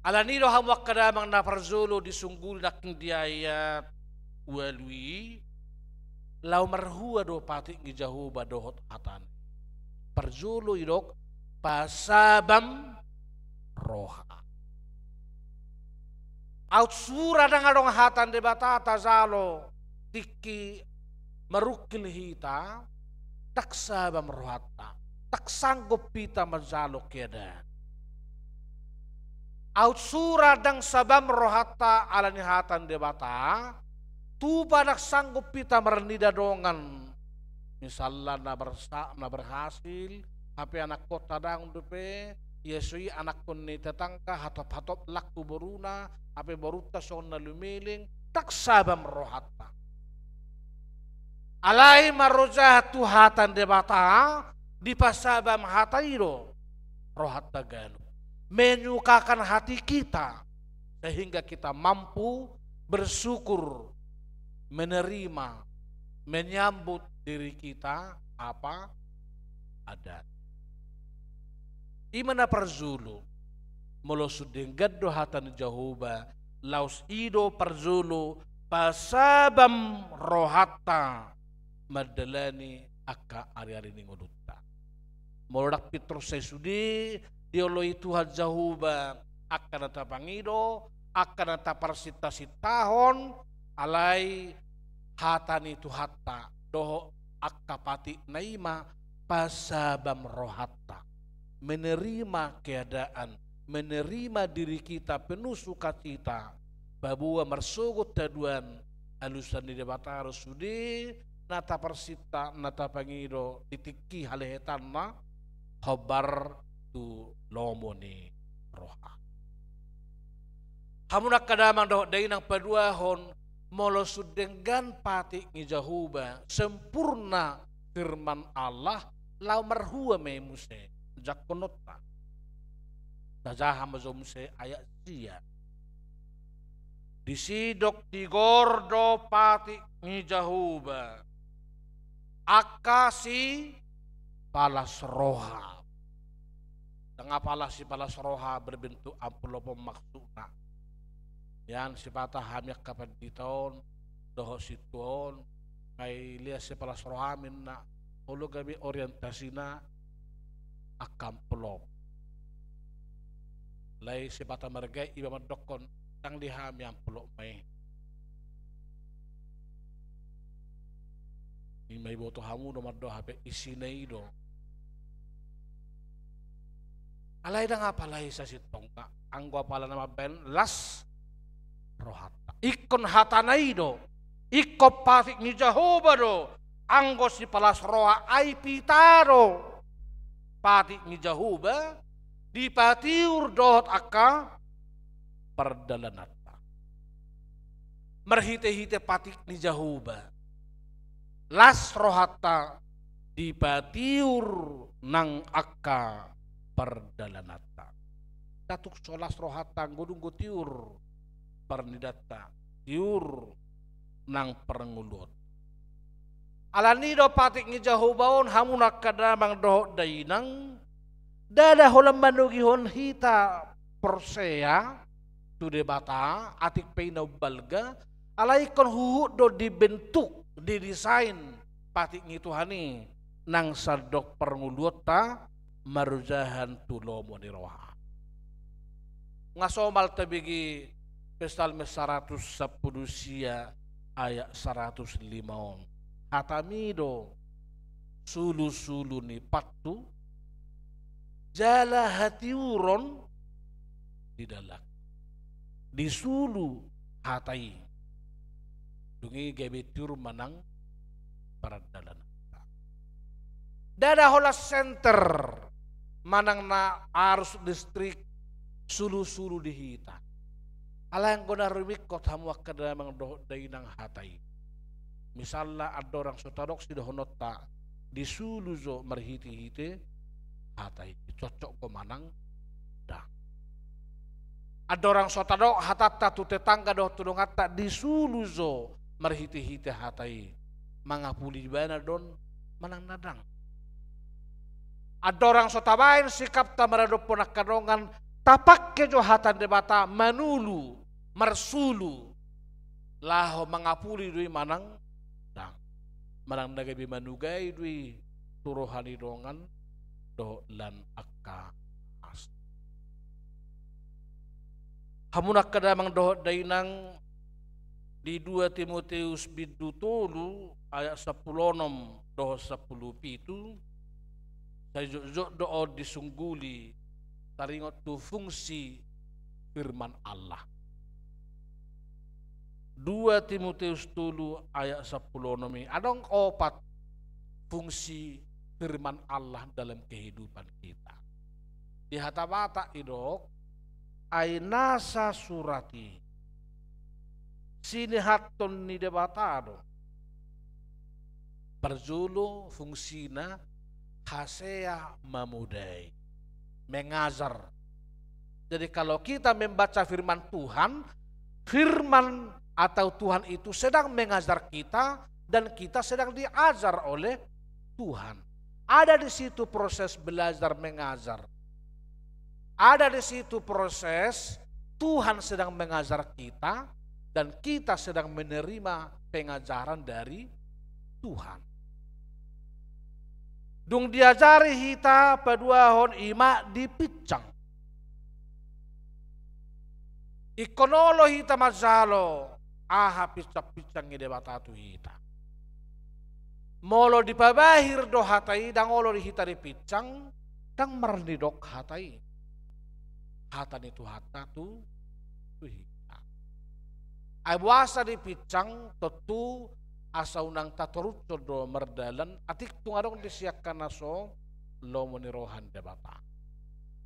Alani do hamu angka damang na parjolo disungguli nangkin di ayat ualu i, laho marhua do patik ni Jahowa dohot hatana. Parjolo idok pasabam roha. Aut sura ndang adong hata ni Debata tajalo tingki marungkil hita, ndang sabam rohanta, ndang sanggup hita manjalo keadaan. Aut sura ndang sabam rohanta alani hata ni Debata, tupa ndang sanggup hita marnida dongan. Misalna na bersa-, na berhasil, hape anakkonta ndang dope, ia so i anakkon ni tetangga, hatop-hatop lak tu boruna, hape borunta songon na lumeleng, ndang sabam rohanta. Alai marojahan tu hata ni Debata, dipasabam hata i do rohanta ganup. Menyukakan hati kita, sehingga kita mampu bersyukur, menerima, menyambut diri kita apa adanya. I ma na parjolo, molo sun denggan do hata ni Jahowa, laos i do parjolo pasabam rohanta mandalani angka ari-ari ni ngolunta. Molo ndang pintor sai sude dioloi Tuhan Jahowa angka na tapangido, angka na taparsinta-sintahon, alai hata ni Tuhanta dohot angka patikna i ma pasabam rohanta, menerima keadaan, menerima diri kita penuh sukacita, paboa marsogot haduan alusan ni Debata do sude na taparsinta, na tapangido di tingki halehetanna, hombar tu lomo ni roha. Hamu angka damang dohot dainang, paduahon, molo sun denggan patik ni Jahowa, sempurna firman Allah, laho marhua ma i muse jangkononta. Tajaha ma jo muse ayat sia. Disi didok tigor do patik ni Jahowa angka sipalas roha. Ndang apala sipalas roha berbentuk amplop on maksudna. Nian sipata hami angka pandita on dohot sintua on, ai lea sipalas roha ninna, olo gabe orientasina angka amplop. Alai sipata marga i iba mandokkon, ndang di hami amplop ma i. I ma iboto hamu do mandok hape isina i do. Alai ndang apala i sasintongna, anggo apala na mambahen las rohanta. Ingkon hatana i do, ingkon patik ni Jahowa do, anggo sipalas roha ai pita do patik ni Jahowa, dipatiur dohot angka pardalananta. Marhite-hite patik ni Jahowa, las rohanta, dipatiur nang angka pardalananta. Ndang tung so las rohanta anggo dung tiur parnidanta, tiur nang parngoluon. Alani do patik ni Jahowa on, hamu angka damang dohot dainang, Ndada holan manogihon hita porsea tu Debata, atik pe i na umbalga, alai ingkon huhut do dibentuk, didesain patik ni Tuhan i, nang sandok parngoluonta marojahan tu lomo ni roha. Nga somal tabege Psalmen saratus sampulu sia ayat saratus lima on. Hatami do sulusulu ni pathu, jala hatiuron di dalan. Disulu hata i. Dung i gabe tiur manang parandalan. Ndada holan senter manang na arus listrik sulusulu di hita. Alai anggo na rumingkot hamu angka damang dohot dainang hata i. Misalna andorang so tadok sidohononta disulu jo marhitehite hata i, cocok do manang ndang. Andorang so tadok hatanta tu tetangga dohot tu donganta disulu jo marhitehite hata i, mangapuli ibana do on manang na ndang. Andorang so tabaen sikapta maradophon angka dongan, tapangke jo hata ni Debata manulu, marsulu, laho mangapuli do i manang ndang. Manang na gabe manugai do i tu roha ni dongan dohot lan angka asa. Hamu angka damang dohot dainang, di dua Timoteus bindu tolu ayat sampulu onom dohot sampulu pitu, sai jotjot do on disungguli taringot tu fungsi firman Allah. Dua Timoteus tolu ayat sampulu onom i, adong opat fungsi firman Allah dalam kehidupan kita. Di hata Batak didok, ai nasa surat i sinihathon ni Debata do. Parjolo fungsina hasea mamodai, mengajar. Jadi kalau kita membaca firman Tuhan, firman atau Tuhan itu sedang mengajar kita dan kita sedang diajar oleh Tuhan. Ada di situ proses belajar mengajar. Ada di situ proses Tuhan sedang mengajar kita dan kita sedang menerima pengajaran dari Tuhan. Dung diajari hita paduahon i ma di pinsang. Ingkon olo hita manjalo aha pinsang-pinsang ni Debata tu hita. Molo dipabahir do hata i, ndang olo di hita dipinsang, ndang marnidok hata i. Hata ni Tuhanta tu, tu hita. Ai boasa dipinsang, tontu asa unang tatorushon do mardalan, atik tung adong disi angka na so lomo ni roha ni Debata.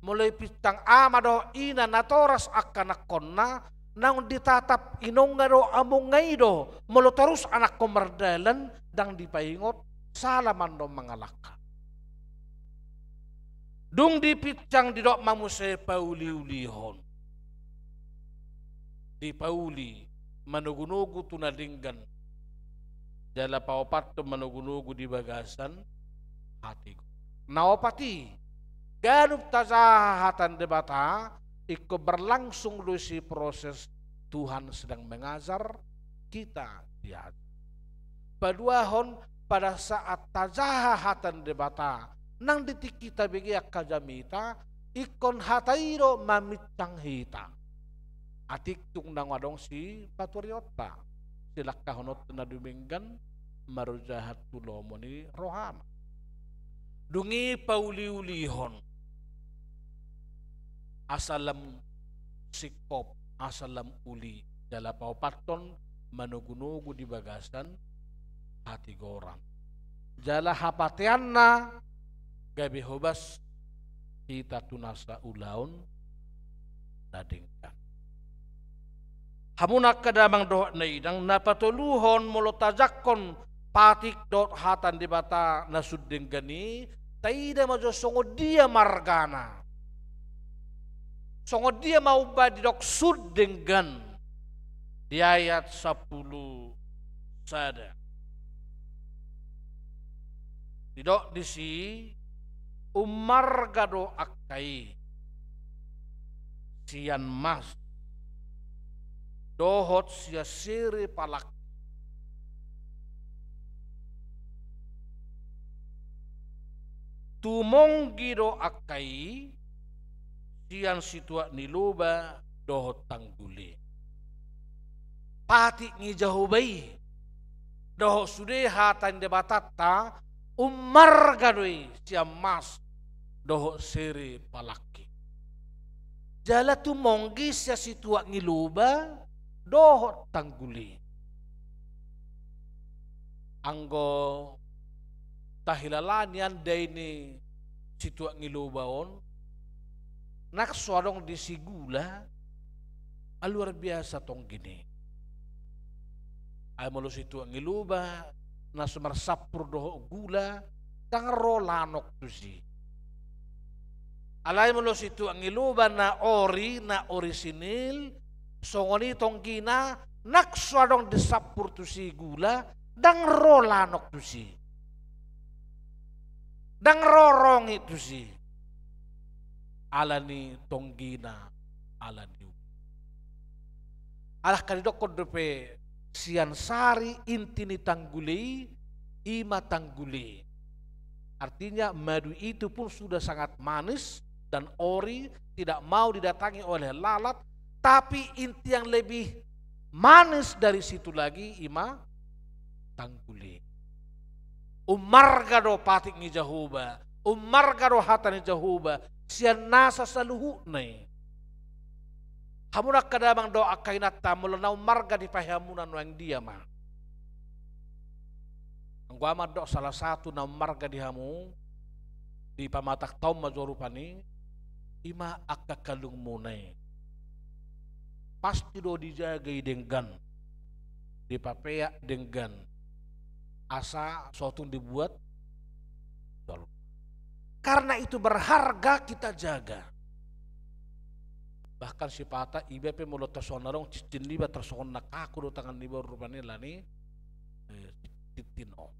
Molo dipinsang ama dohot ina natoras angka anakkonna, naung ditatap inongna dohot amongna i do, molo torus anakkon mardalan, ndang dipaingot, sala ma annon mangalangka. Dung dipinsang didok ma muse pauliulihon. Dipauli manogunogu tu na denggan. Jala paopathon manogunogu di bagasan hatigoran. Na opat i, ganup tajaha hata ni Debata, ingkon berlangsung do disi proses Tuhan sedang mengajar, kita diajar. Paduahon, pada saat tajaha hata ni Debata, nang di tingki tabege angka jamita, ingkon hata i do maminsang hita. Atik tung naung adong sipaturionta, silangkahononta na dumenggan, marojahan tu lomo ni rohana. Dung i pauliulihon. Asa lam singkop, asa lam uli, jala paopathon manogunogu di bagasan hatigoran. Jala hapateanna gabe hobas hita tu nasa ulaon na denggan. Hamu angka damang dohot na inang, na patoluhon molo tajangkon patik dohot hata ni Debata na sun denggan i, taida ma jo songon dia margana. Songon dia ma umbahen didok sun denggan di ayat sampulu sada. Didok disi, Ummarga do angka i sian mas dohot sian sere palangki. Tumonggi do angka i sian situak ni loba dohot tanggul i. Patik ni Jahowa i dohot sude hata ni Debatanta, ummarga do i sian mas dohot sere palangki. Jala tumonggi sian situak ni loba dohot tanggul i. Anggo tahilala ni andai ni situak ni loba on, nang so adong disi gula, ah, luar biasa tonggina i. Ai molo situak ni loba na so marsampur dohot gula, ndang ro lanok tusi. Alai molo situak ni loba na ori, na orisinil, songon i tonggina, nang so adong disampur tusi gula, ndang ro lanok tusi. Ndang ro rongi tusi. Ala ni tonggina, ala ni uli. Alai angka didokkon dope sian sari, inti ni tanggul i, i ma tanggul i. Artinya madu itu pun sudah sangat manis dan ori, tidak mau didatangi oleh lalat, tapi inti yang lebih manis dari situ lagi i ma tanggul i. Ummarga do patik ni Jahowa, ummarga do hata ni Jahowa sian nasa saluhutna i. Hamu angka damang dohot angka inanta, molo na ummarga di paheamuna nuaeng, dia ma? Anggo au mandok salah satu na ummarga di hamu, di pamatangta on ma jo rupani, i ma angka kalungmuna i. Pasti do dijaga i denggan, dipapeak denggan, asa so tung dibuat jolma. Karena itu berharga kita jaga. Bahkan sipata iba pe molo tarsongon na adong cincin niba, tarsongon na kaku do tangan niba on rupani alani, eh, cincin on.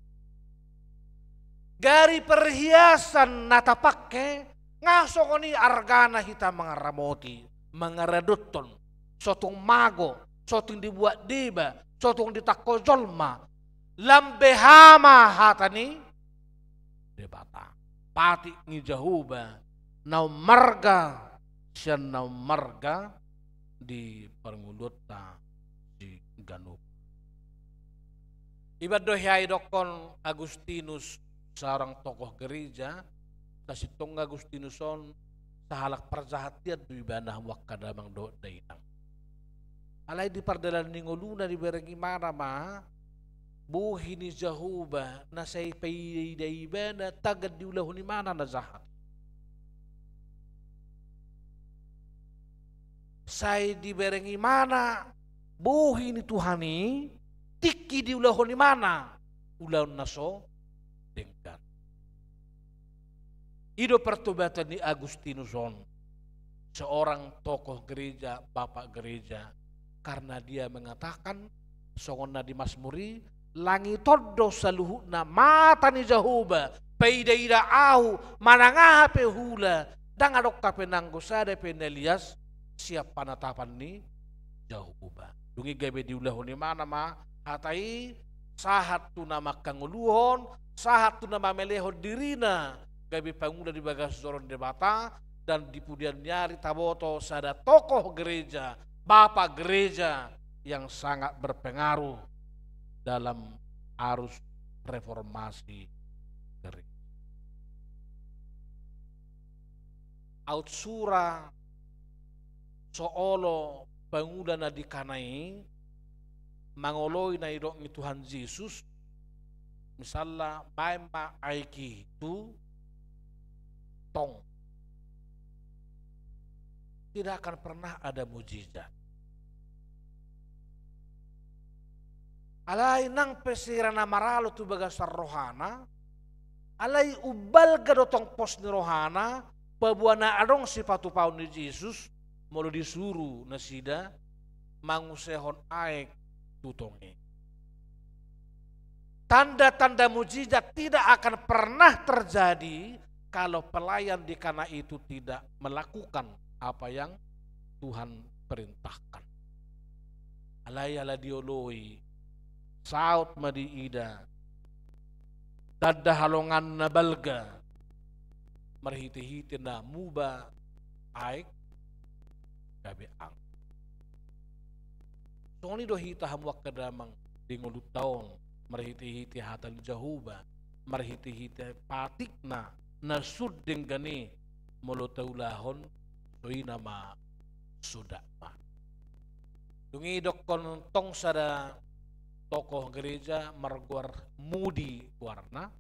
Gari perhiasan na tapangke, nga songon i argana hita mangaramoti, mangaradothon, so tung mago, so tung dibuat deba, so tung ditangko jolma. Lam beha ma hata ni Debata, patik ni Jahowa, na ummarga sian na ummarga di parngoluonta siganup. Iba do hea didokkon Agustinus, seorang tokoh gereja, na sintong Agustinus on sahalak parjahatian do ibana, hamu angka damang dohot dainang. Alai di pardalanan ni ngoluna dibereng ibana ma bohi ni Jahowa na sai paida-ida ibana tagan diulahon ibana na jahat. Sai dibereng ibana bohi ni Tuhan i tingki diulahon ibana ulaon na so denggan. I do pertobatan ni Agustinus on, seorang tokoh gereja, bapak gereja, karena dia mengatakan, songon na di Masmur i, langit on do saluhutna mata ni Jahowa, paida-ida ahu, manang aha pe huula, ndang adong hape nanggo sada pe na lias sian panatapan ni Jahowa. Dung i gabe diulahon ibana ma hata i, sahat tu na mangkangoluhon, sahat tu na mamelehon dirina gabe pangula di bagas joro ni Debata, dan di pudian ni ari taboto sada tokoh gereja, bapak gereja yang sangat berpengaruh dalam arus reformasi gereja. Aut sura so olo pangula na di Kana i mangoloi na nidok ni Tuhan Jesus, misalna, baen ma aek i tu tong. Tidak akan pernah ada mujizat. Alai nang pe sira na maralo tu bagasan rohana, alai umbalga do tong pos ni rohana, paboa na adong sipatupaon ni Jesus, molo disuru nasida mangusehon aek tu tong i. Tanda-tanda mujizat tidak akan pernah terjadi kalau pelayan di Kana itu tidak melakukan apa yang Tuhan perintahkan. Alai ala dioloi, saut ma diida tanda halonganna balga, marhite-hite na muba aek gabe anggur. Songon i do hita hamu angka damang di ngolunta on, marhite-hite hata ni Jahowa, marhite-hite patikna na sun denggan i, molo taulahon, songon i nama sodak ma. Dung i dokkon tong sada tokoh gereja margoar Moody goarna.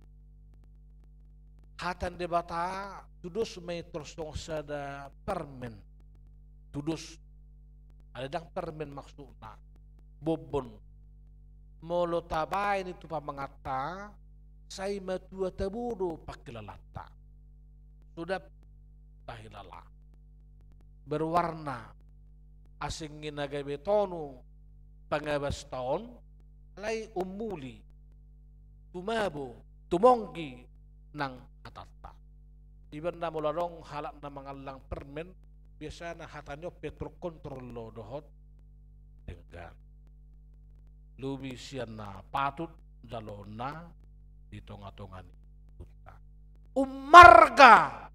Hata ni Debata tudos ma i tor songon sada permen. Tudos, alai ndang permen maksudna, bombon. Molo tabaen i tu pamanganta, sai matua tabo do pangkilalanta. Sudah tahilala. Berwarna, asing i na gabe tonu pangabasta on, alai ummuli, tumabo, tumonggi nang hatanta. Ibaen na molo adong halak na mangallang permen, biasana hata ni on pe terkontrol do dohot denggan. Lobi sian na patut jaloonna di tonga-tonga ni ngolunta. Ummarga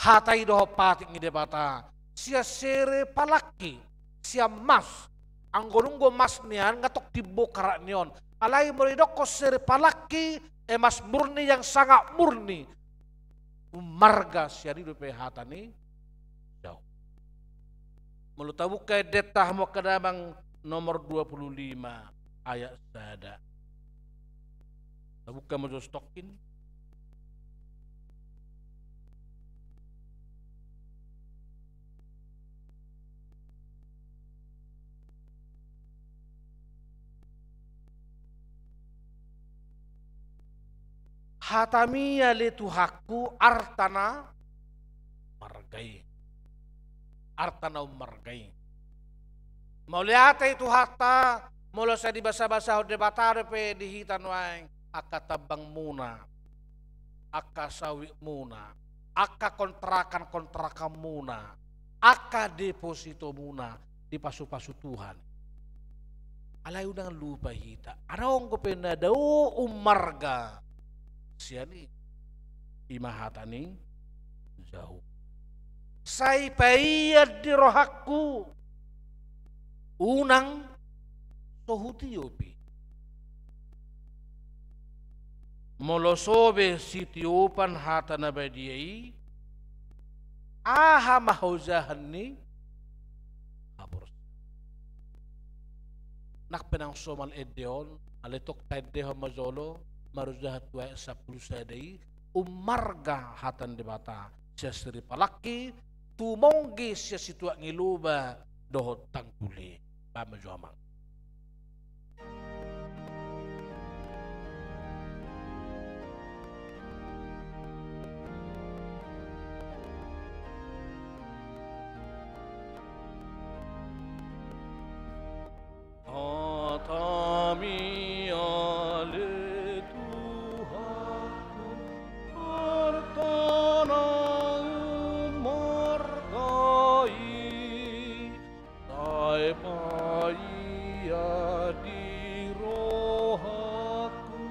hata i dohot patik ni Debata, sian sere palangki, sian mas, anggo nunga mas nian nga tong timbo karak ni on. Alai molo didokkon sere palangki, emas murni yang sangat murni. Ummarga sian i dope hata ni Jahowa. Molo tabuka endenta hamu angka damang nomor dua puluh lima ayat sada. Tabuka ma jo stokkin. Hatami ale Tuhanku, arta na marga i. Arta na ummarga i. Mauliate i Tuhanta, molo sai dibasabasahon Debata dope di hita nuaeng angka tambangmuna, angka sawitmuna, angka kontrakan-kontrakanmuna, angka depositomuna dipasupasu Tuhan. Alai unang lupa hita, adong dope na dao ummarga sian i, i ma hata ni Jahowa. Sai paian di rohangku, unang so hutiop i. Molo so be sitiopan hata na badia i, aha ma hojahan ni haporseaon? Nang pe nang somal ende on, alai tong taendehon ma jolo, marojahan tu ayat sampulu sada i, ummarga hata ni Debata sian sere palangki, tumonggi sian situak ni loba dohot tanggul i. Baen ma jo amang. Hatami ale Tuhanku, arta na ummarga i, sai paian di rohangku,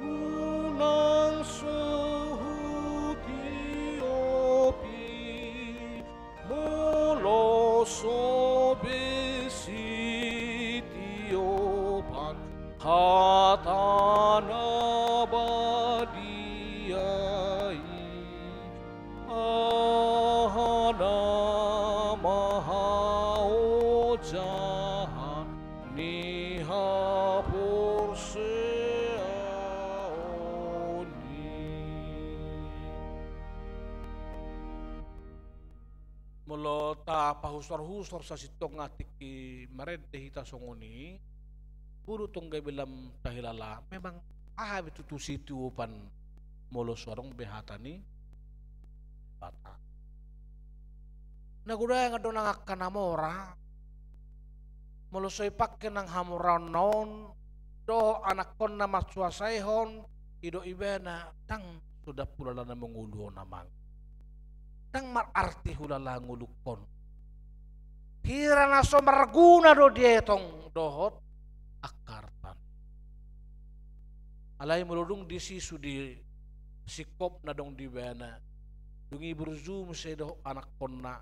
unang so hutiop i. Molo so be sitiopan hata na badia i, aha nama haojahan ni haporseaon i? Molo tapahusor-husor sasintongna tingki marende hita songon i, boru tong gabe lam tahilala, memang aha be tutu sitiopan molo so adong be hata ni Debata. Na godang do nang angka na mora, molo so ipangke nang hamoraonna on dohot anakkonna mansuasaihon, didok ibana ndang so ndang hulala na mangolu on, amang. Ndang mararti hulala ngolungkon. Hira na so marguna do dietong dohot angka artana. Alai molo dung disi sude singkop na adong di ibana, dung i burju muse dohot anakkonna,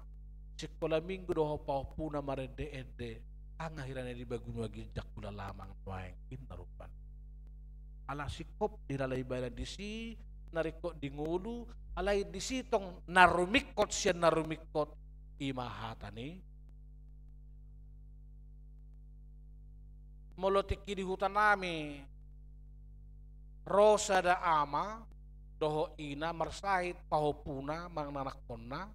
singkola minggu dohot pahompuna marende-ende, ndang hira na dibahen na ginjang hulala, amang, nuaeng, inna rupani. Ala singkop dihilala ibana disi, na ringkot di ngolu, alai disi tong na rumingkot sian na rumingkot, i ma hata ni. Molo tingki di hutanami, ro sada ama dohot ina marsahit pahompuna manang anakkonna,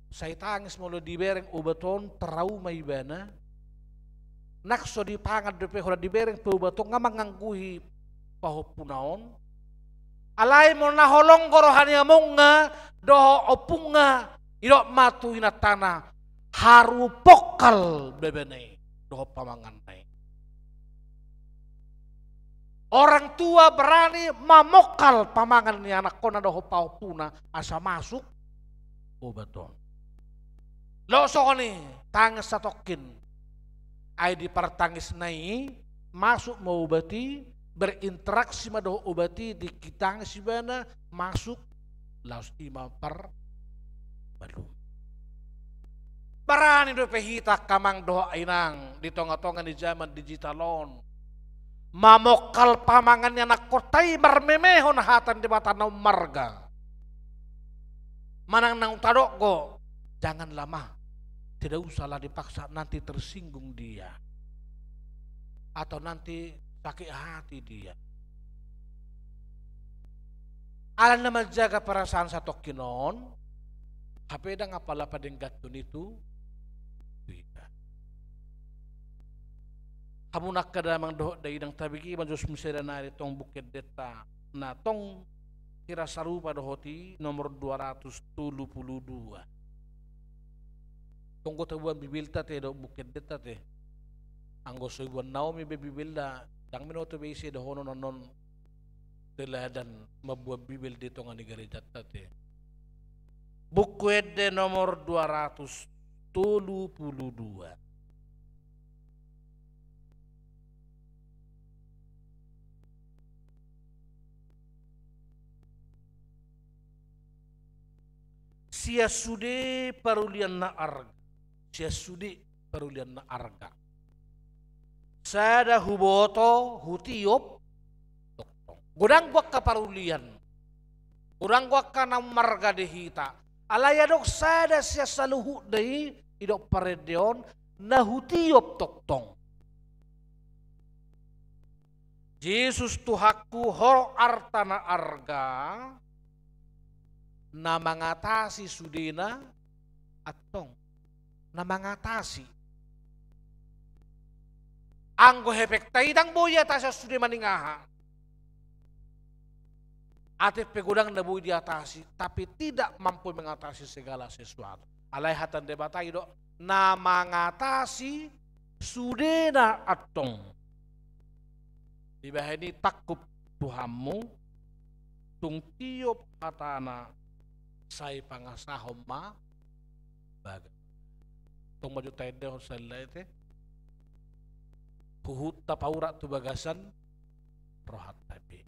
sai tangis molo dibereng obat on, trauma ibana. Nang so dipangan dope, holan dibereng pe obat on, nga mangangguhi pahompuna on. Alai molo na holong do roha ni amongna dohot ompungna, didok ma tu inantana, haru pongkal bebena i dohot pamanganna i. Orang tua berani mamongkal pamangan ni anakkonna dohot pahompuna asa masuk obat on. Lo songon i, tangis satongkin. Ai di partangisna i, masuk ma obat i, berinteraksi ma dohot obat i, tingki tangis ibana, masuk, laos i ma parmalum. Barani dope hita angka amang dohot inang di tonga-tonga ni jaman digital on, mamongkal pamangan ni anakkonta i marmemehon hata ni Debata na ummarga. Manang naung tadok do, janganlah, Ma, tidak usahlah dipaksa, nanti tersinggung dia, atau nanti sakit hati dia. Ala na manjaga perasaan satongkin on, hape ndang apala padengganhon i tu hita. Hamu angka damang dohot dainang, tabege ma jo muse nari tong buku endenta, na tong hira sarupa dohot i, nomor dua ratus tolu pulu dua. Tong do taboan Bibelta te dohot buku endenta te. Anggo so iboan Naomi be Bibelna, ndang binoto be ise dohonon annon teladan mamboan Bibel di tonga ni garejanta te. Buku Ende nomor dua ratus tolu pulu dua. Sian sude parulian na arga. Sian sude parulian na arga. Sada huboto, hutiop, tongtong. Godang do angka parulian. Godang do angka na marga di hita. Alai adong sada sian saluhutna i, didok parende on, na hutiop tongtong. Jesus Tuhanku, ho arta na arga, na mangatasi sudena antong. Na mangatasi. Anggo hepengta i ndang boi iatasi sude maningaha. Atik pe godang na boi diatasi, tapi tidak mampu mengatasi segala sesuatu. Alai hata ni Debata i do na mangatasi sudena antong. Dibahen i tangkup Tuhanmu, tung tiop hatana sai pangasahon ma bagas. Tong ma jo taendehon sahali nai te. Huhut tapaurat tu bagasan rohanta be.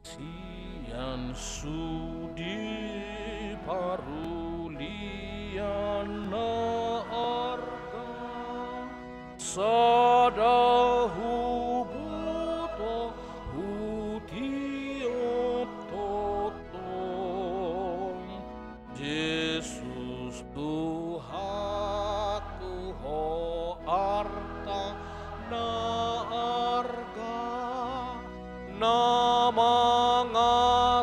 Sian sude parulian na arga, sada huboto, hutiop tongtong. Jesus Tuhanku, ho arta na arga, na mangatasi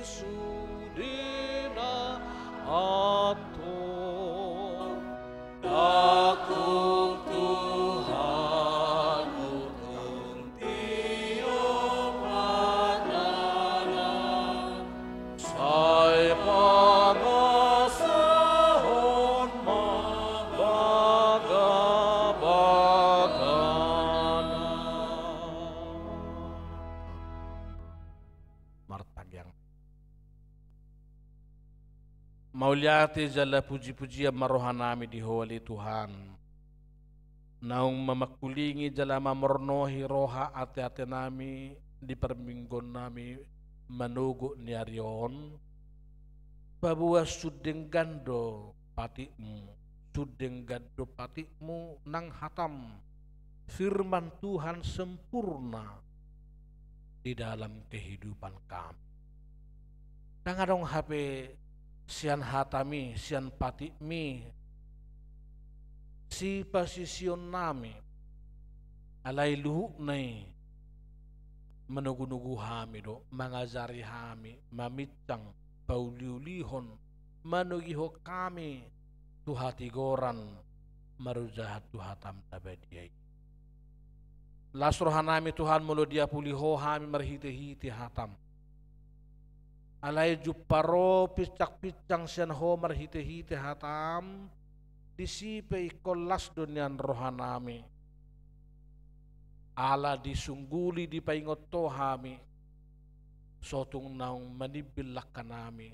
sudena antong. Tangkup Tuhanku, tung tiop hatana sai pa Mauliate jala puji-pujian ma rohanami di Ho ale Tuhan. Naung mamangkulingi jala mamornohi roha ate-atenami di parmingguonnami manogot ni ari on. Paboa sun denggan do patikmu, sun denggan do patikmu nang hatam, firman Tuhan sempurna di dalam kehidupan kami. Ndang adong hape sian hatami, sian patikmi, sipasiseonnami, alai luhutna i manogu-nogu hami do, mangajari hami, maminsang, pauliulihon, manogihon hami tu hatigoran, marujahon tu hatam na badia i. Las rohanami Tuhan molo diapuli Ho hami marhite-hite hatam. Alai jumpang ro pinsang-pinsang sian Ho marhite-hite hatam, disi pe ingkon las do nian rohanami. Ala disungguli dipaingot Ho hami, so tung naung manimbil langkanami,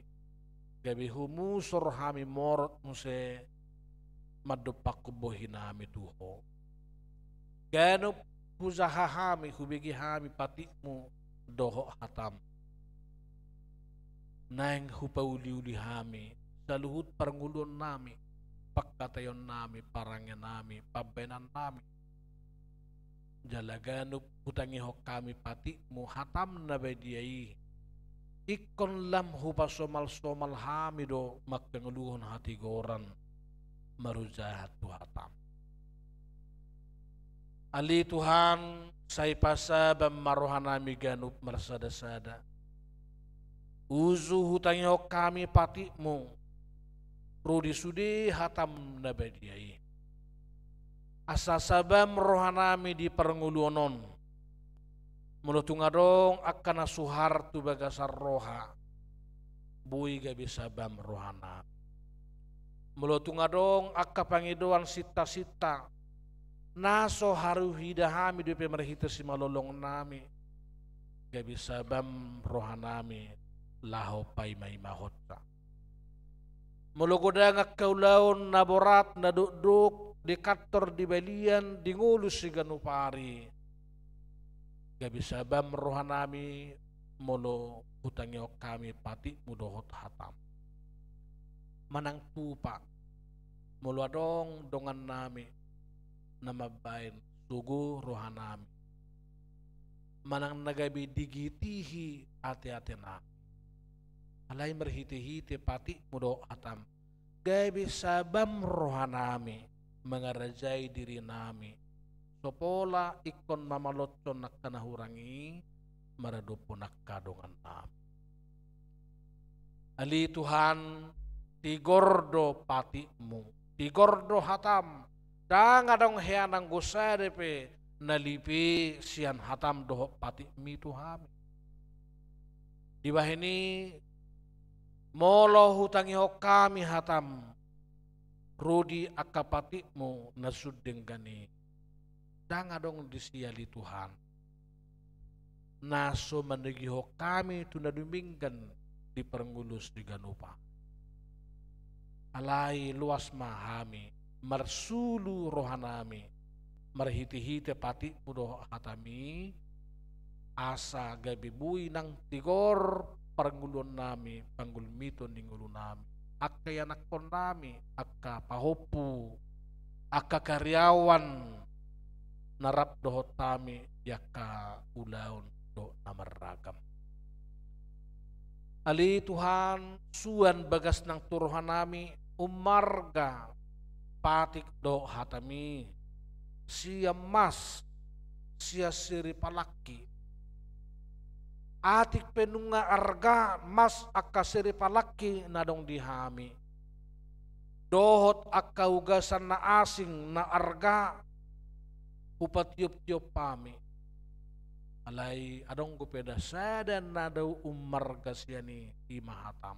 gabe humusor hami morot muse mandompakkon bohinami tu Ho. Ganup hujaha hami, hubege hami patikmu dohot hatam. Naeng hupauliuli hami saluhut parngoluonnami, pangkataionnami, parangenami, pambahenannami. Jala ganup hutangihon hami patikmu hatam na badia i. Ingkon lam hupasomal-somal hami do mangkangoluhon hatigoran marujahon tu hatam. Ale Tuhan, sai pasabam ma rohanami ganup marsada-sada. Uju hutangihon hami patikmu, ro di sude hatam na badia i. Asa sabam rohanami di parngoluon on. Molo tung adong angka na suhar tu bagasan roha, boi gabe sabam rohanami. Molo tung adong angka pangidoan sinta-sinta, na so haru huida hami dope marhite simalolongnami, gabe sabam rohanami laho paima-imahonsa. Molo godang angka ulaon na borat, na dokdok, di kantor, di balian, di ngolu siganup ari, gabe sabam rohanami, molo hutangihon hami patikmu dohot hatam. Manang tupa, molo adong dongannami na mambahen sogo rohanami, manang na gabe digitihi ate-atenami. Alai marhite-hite patikmu dohot hatam, gabe sabam rohanami, mangarajai dirinami. So pola ingkon mamalotson angka na hurang i, maradophon angka dongannami. Ale Tuhan, tigor do patikmu, tigor do hatam, ndang adong hea nanggo sada pe na lipe sian hatam dohot patikmi tu hami. Dibahen i, molo hutangihon hami hatam, ro di angka patikmu na sun denggan i, ndang adong disi ale Tuhan na so manogihon hami tu na dumenggan di parngoluon siganup ari. Alai loas ma hami, marsulu rohanami, marhite-hite patikmu dohot hatami, asa gabe boi nang tigor parngoluonnami, panggulmiton ni ngolunami, angka ianakkonnami, angka pahompu, angka karyawan na rap dohot hami di angka ulaon dohot na marragam. Ale Tuhan, suan bagas nang tu rohanami, ummarga patik dohot hatami, sian mas, sian siripalangki. Atik pe nunga arga mas angka siripalangki na adong di hami, dohot angka ugasan na asing na arga hupatiop-tiop hami. Alai adong dope da sada na dao ummarga sian i, i ma hatam,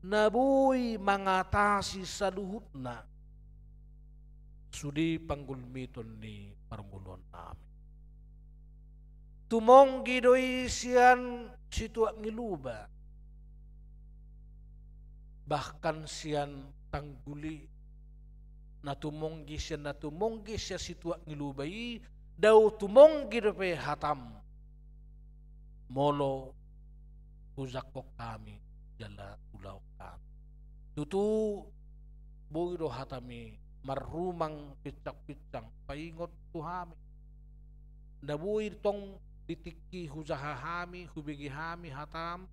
na boi mangatasi saluhutna sude panggulmiton ni parngoluonnami. Tumonggi do i sian situak ni luba. bahkan sian tanggul i, na tumonggi sian, na tumonggi sian situak ni loba i, dao tumonggi dope hatam. Molo hujangkon hami jala huulahon hami. Tutu, boi do hatami marrumang pinsang-pinsang paingot tu hami. Nda boi tong di tingki hujaha hami, hubege hami hatam,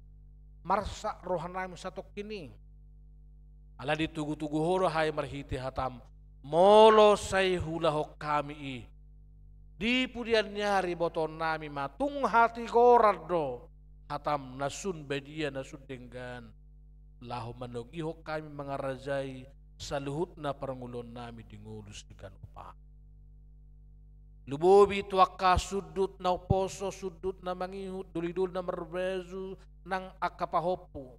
marsak rohanami satongkin i. Alai ditogu-togu Ho do hami marhite hatam, molo sai huulahon hami i, di pudian ni ari botoonnami ma tung hatigoran do hatam na sun badia, na sun denggan, laho manogihon hami mangarajai saluhutna parngoluonnami di ngolu siganup ari. Lumobi tu angka sundut na umposo, sundut na mangihut, doli-doli na marbaju, nang angka pahompu.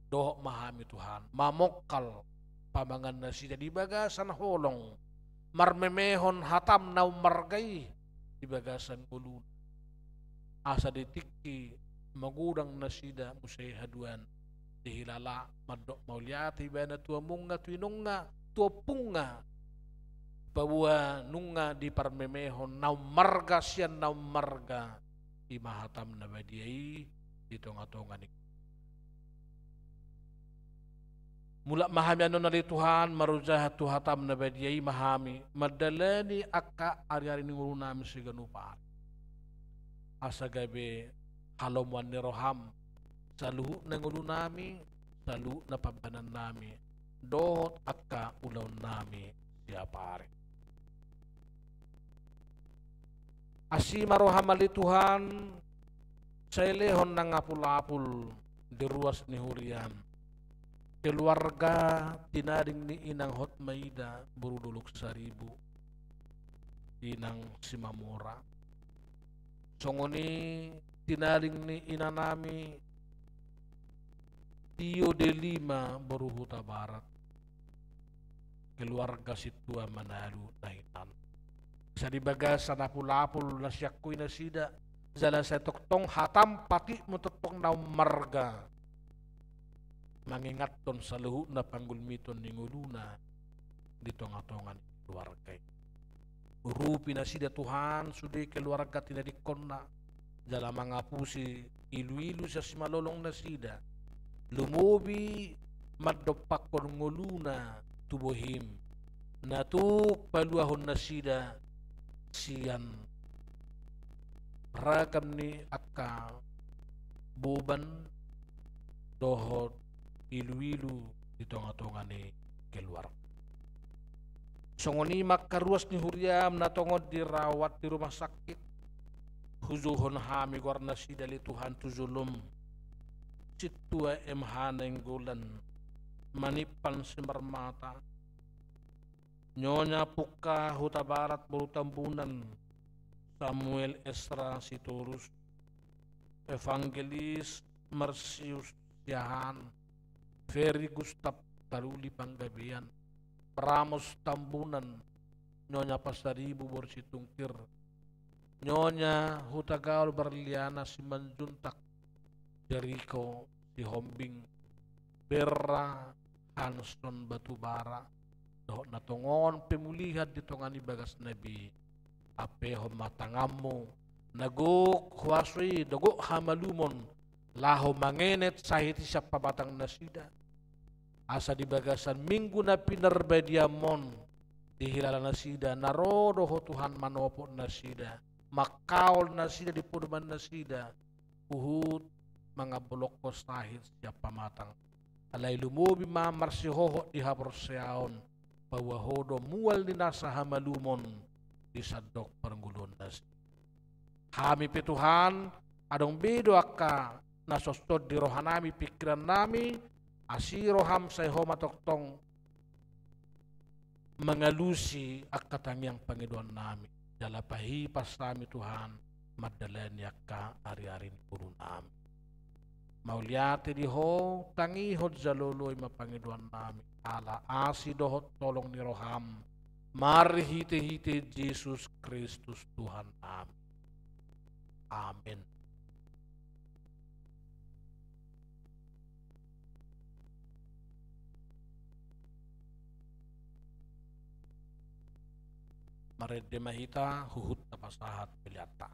Dohot ma hami Tuhan, mamongkal pamangan nasida di bagasan holong, marmemehon hatam na ummarga i di bagasan ngoluna. Asa di tingki magodang nasida muse haduan, dihilala mandok mauliate ibana tu amunga, tu inonga, tu ompungna. Paboa nunga diparmemehon na ummarga sian na ummarga, i ma hatam na badia i di tonga-tonga ni. Mulak ma hami annon ale Tuhan, marojahan tu hatam na badia i ma hami mandalani angka ari-ari ni ngolunami siganup ari. Asa gabe halomoan ni roham saluhutna ngolunami, saluhutna pambahenannami, dohot angka ulaonnami siapari. Asi ma roham ale Tuhan, sai lehon nang apul-apul di ruas ni huriam. Keluarga tinading ni inang Hotmaida boru Dolok Saribu, inang Simamora. Songon i tinading ni inanami Tio Delima boru Hutabarat. Keluarga sintua Manalu na hinan. Sai di bagasan apul-apul na siangkui nasida, jala sai tongtong hatam patikmu tongtong na ummarga. Mangingathon saluhutna panggulmiton ni ngoluna di tonga-tonga ni keluarga i. Urupi nasida Tuhan sude keluarga tinadingkonna, jala mangapusi ilu-ilu sian simalolong nasida. Lumobi mandompakhon ngoluna tu bohim, na tuk paluahon nasida sian ragam ni angka boban dohot ilu-ilu di tonga-tonga ni keluarga. Songon i ma angka ruas ni huriam na tongon dirawat di rumah sakit. Hujouhon hami goar nasida ale Tuhan tu jolom. Sintua M H Nainggolan, Manimpan Simarmata, Nyonya Pungka Hutabarat boru Tambunan, Samuel Esra Sitorus, Evangelis Marsius Siahaan, Ferry Gustaf Taruli Panggabean, Pramos Tambunan, Nyonya Pasaribu boru Situngkir, Nyonya Hutagaol Berliana Simanjuntak, Jeriko Sihombing, Berra Hanson Batubara, dohot na tongon pemulihan di tonga ni bagasna be. Ampehon ma tanganmu na gok huaso i, na gok hamalumon, laho mangenet sahit i sian pamatang nasida. Asa di bagasan minggu na pinarbadiam on, dihilala nasida na ro do Ho Tuhan manopot nasida, mangkaol nasida di podoman nasida, huhut mangambolongkon sahit sian pamatang. Alai lumobi ma marsihohot di haporseaon, paboa Ho do mual ni nasa hamalumon di sandok parngoluon nasida. Hami pe Tuhan, adong be do angka na songon i di rohanami, pingkirannami, asi roham sai Ho ma tongtong mangalusi angka tangiang pangidoannami, jala pahipas hami Tuhan mandalani angka ari-ari ni ngolunami. Mauliate di Ho, tangihon jala oloi ma pangidoannami, ala asi dohot holong ni roham, marhite-hite Jesus Kristus Tuhannami. Amen. Marende ma hita huhut tapasahat peleanta.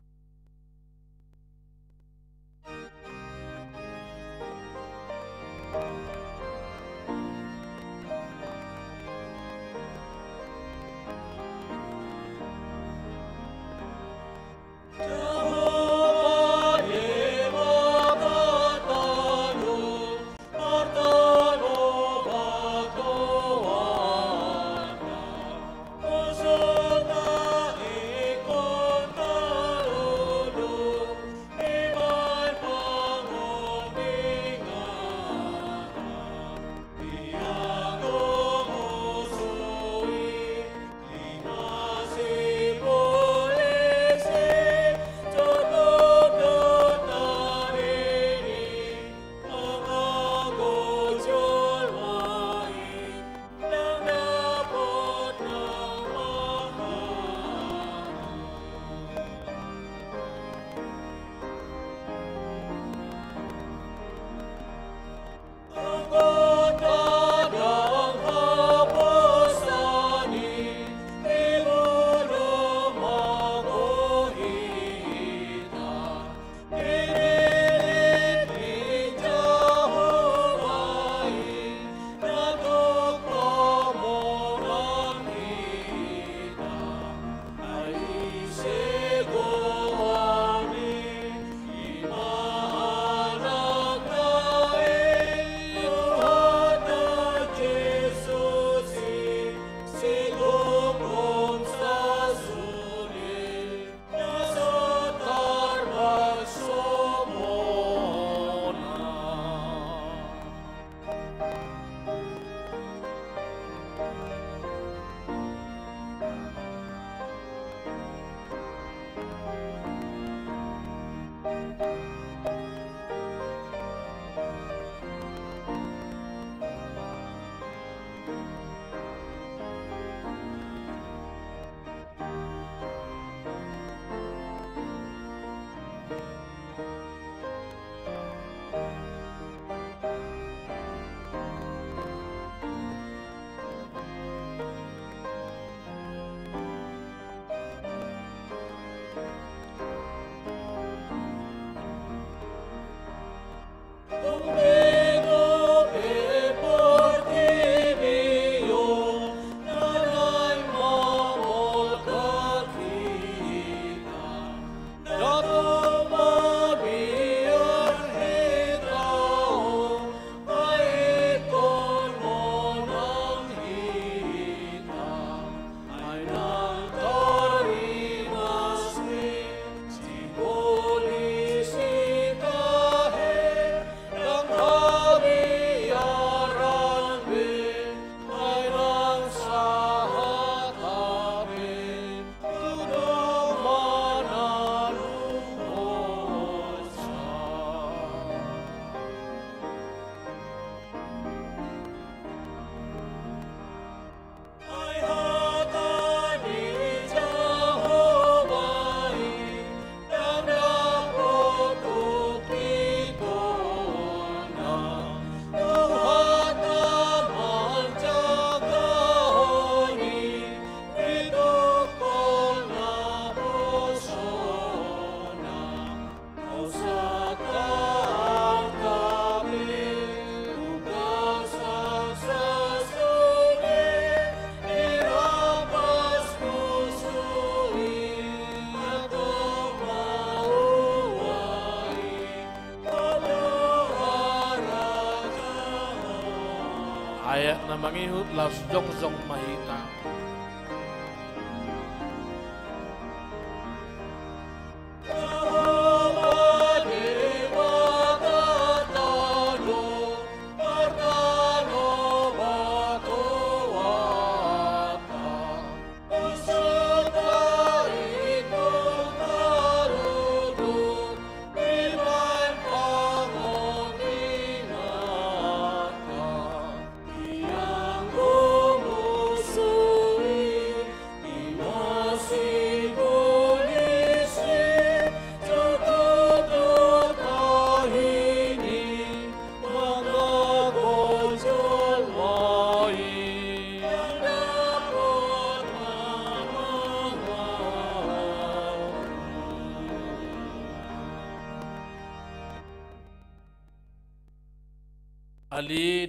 Ayat na mangihut, laos jongjong ma hita.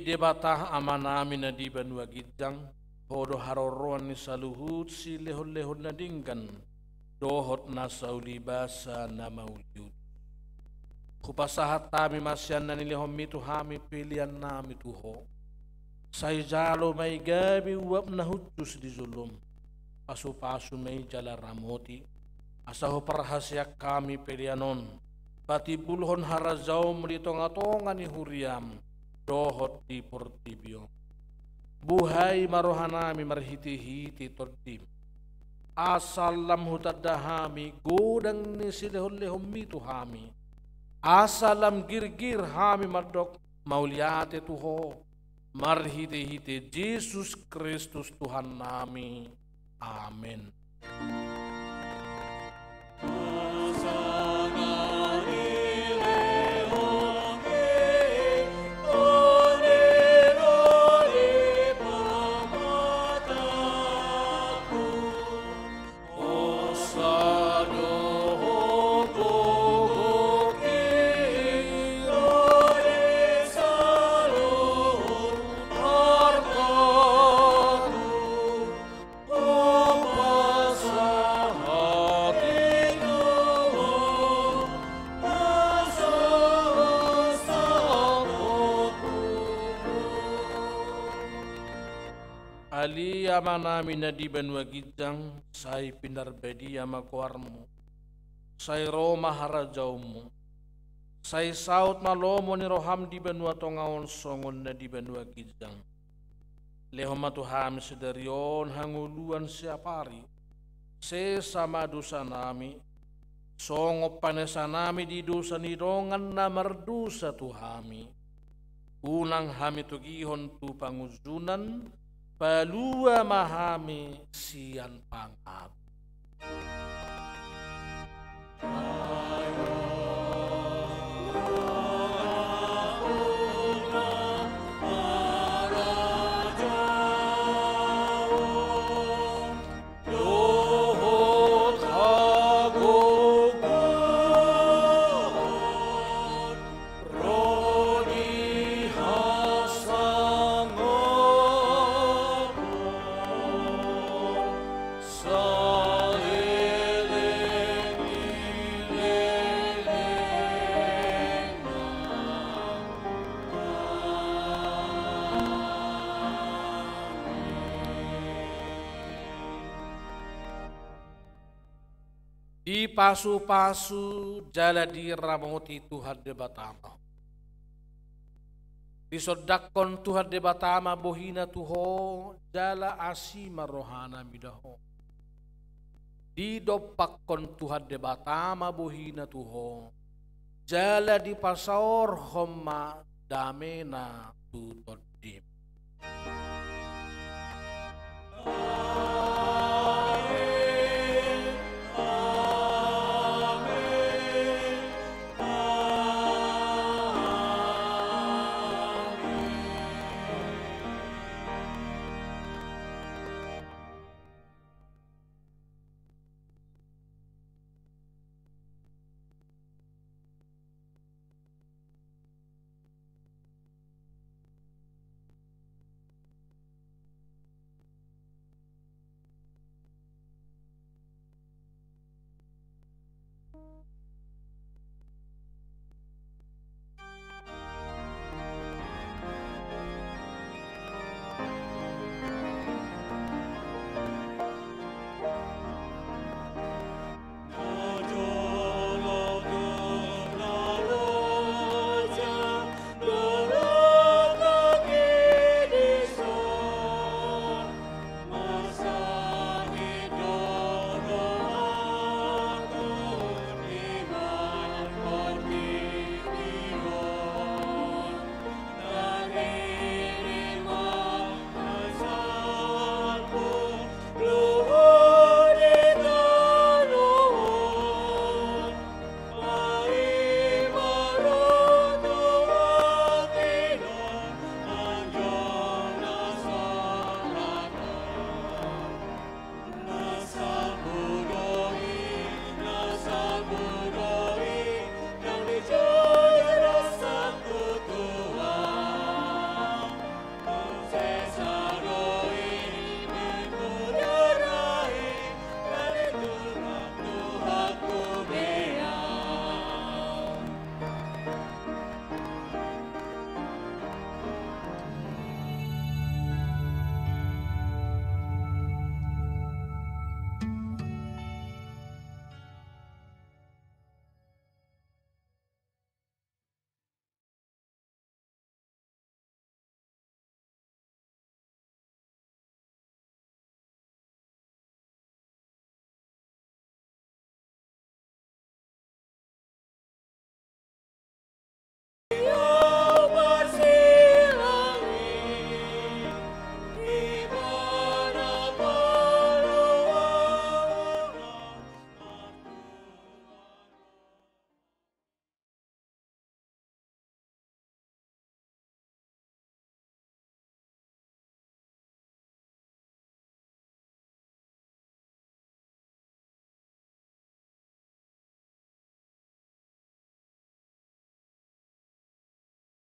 Debata Amanami na di banua ginjang, Ho do haroroan ni saluhut silehonlehon na denggan dohot nasa ulibasa na mauliutus. Hupasahat hami ma sian na nilehonMi tu hami peleannami tu Ho. Sai jalo ma i gabe uap na hushus di jolom. Pasupasu ma i jala ramoti, asa huparhaseang hami pelean on patimbulhon harajaonMu di tongatonga ni huriaM dohot di portibi on. Buhai ma rohanami marhitehite TondiM, asa lam hutanda hami godang ni silehonlehonMi tu hami, asa lam girgir hami mandok mauliate tu Ho, marhitehite Jesus Kristus Tuhannami. Amen. Ale Amanami na di banua ginjang, sai pinarbadia ma goarMu. Sai ro ma harajaonMu. Sai saut ma lomo ni rohaM di banua tonga on songon na di banua ginjang. Lehon ma tu hami sadari on hangoluan siapari. Sesa ma dosanami, songon panesanami di dosa ni dongan na mardosa tu hami. Unang hami togihon tu pangunjunan, palua ma hami sian pangago. Dipasupasu jala diramoti Tuhan Debata ma ho. Disondangkon Tuhan Debata ma bohiNa tu ho, jala asi ma rohaNa mida ho. Didompakkon Tuhan Debata ma bohiNa tu ho, jala dipasaorhon ma dameNa tu tondim.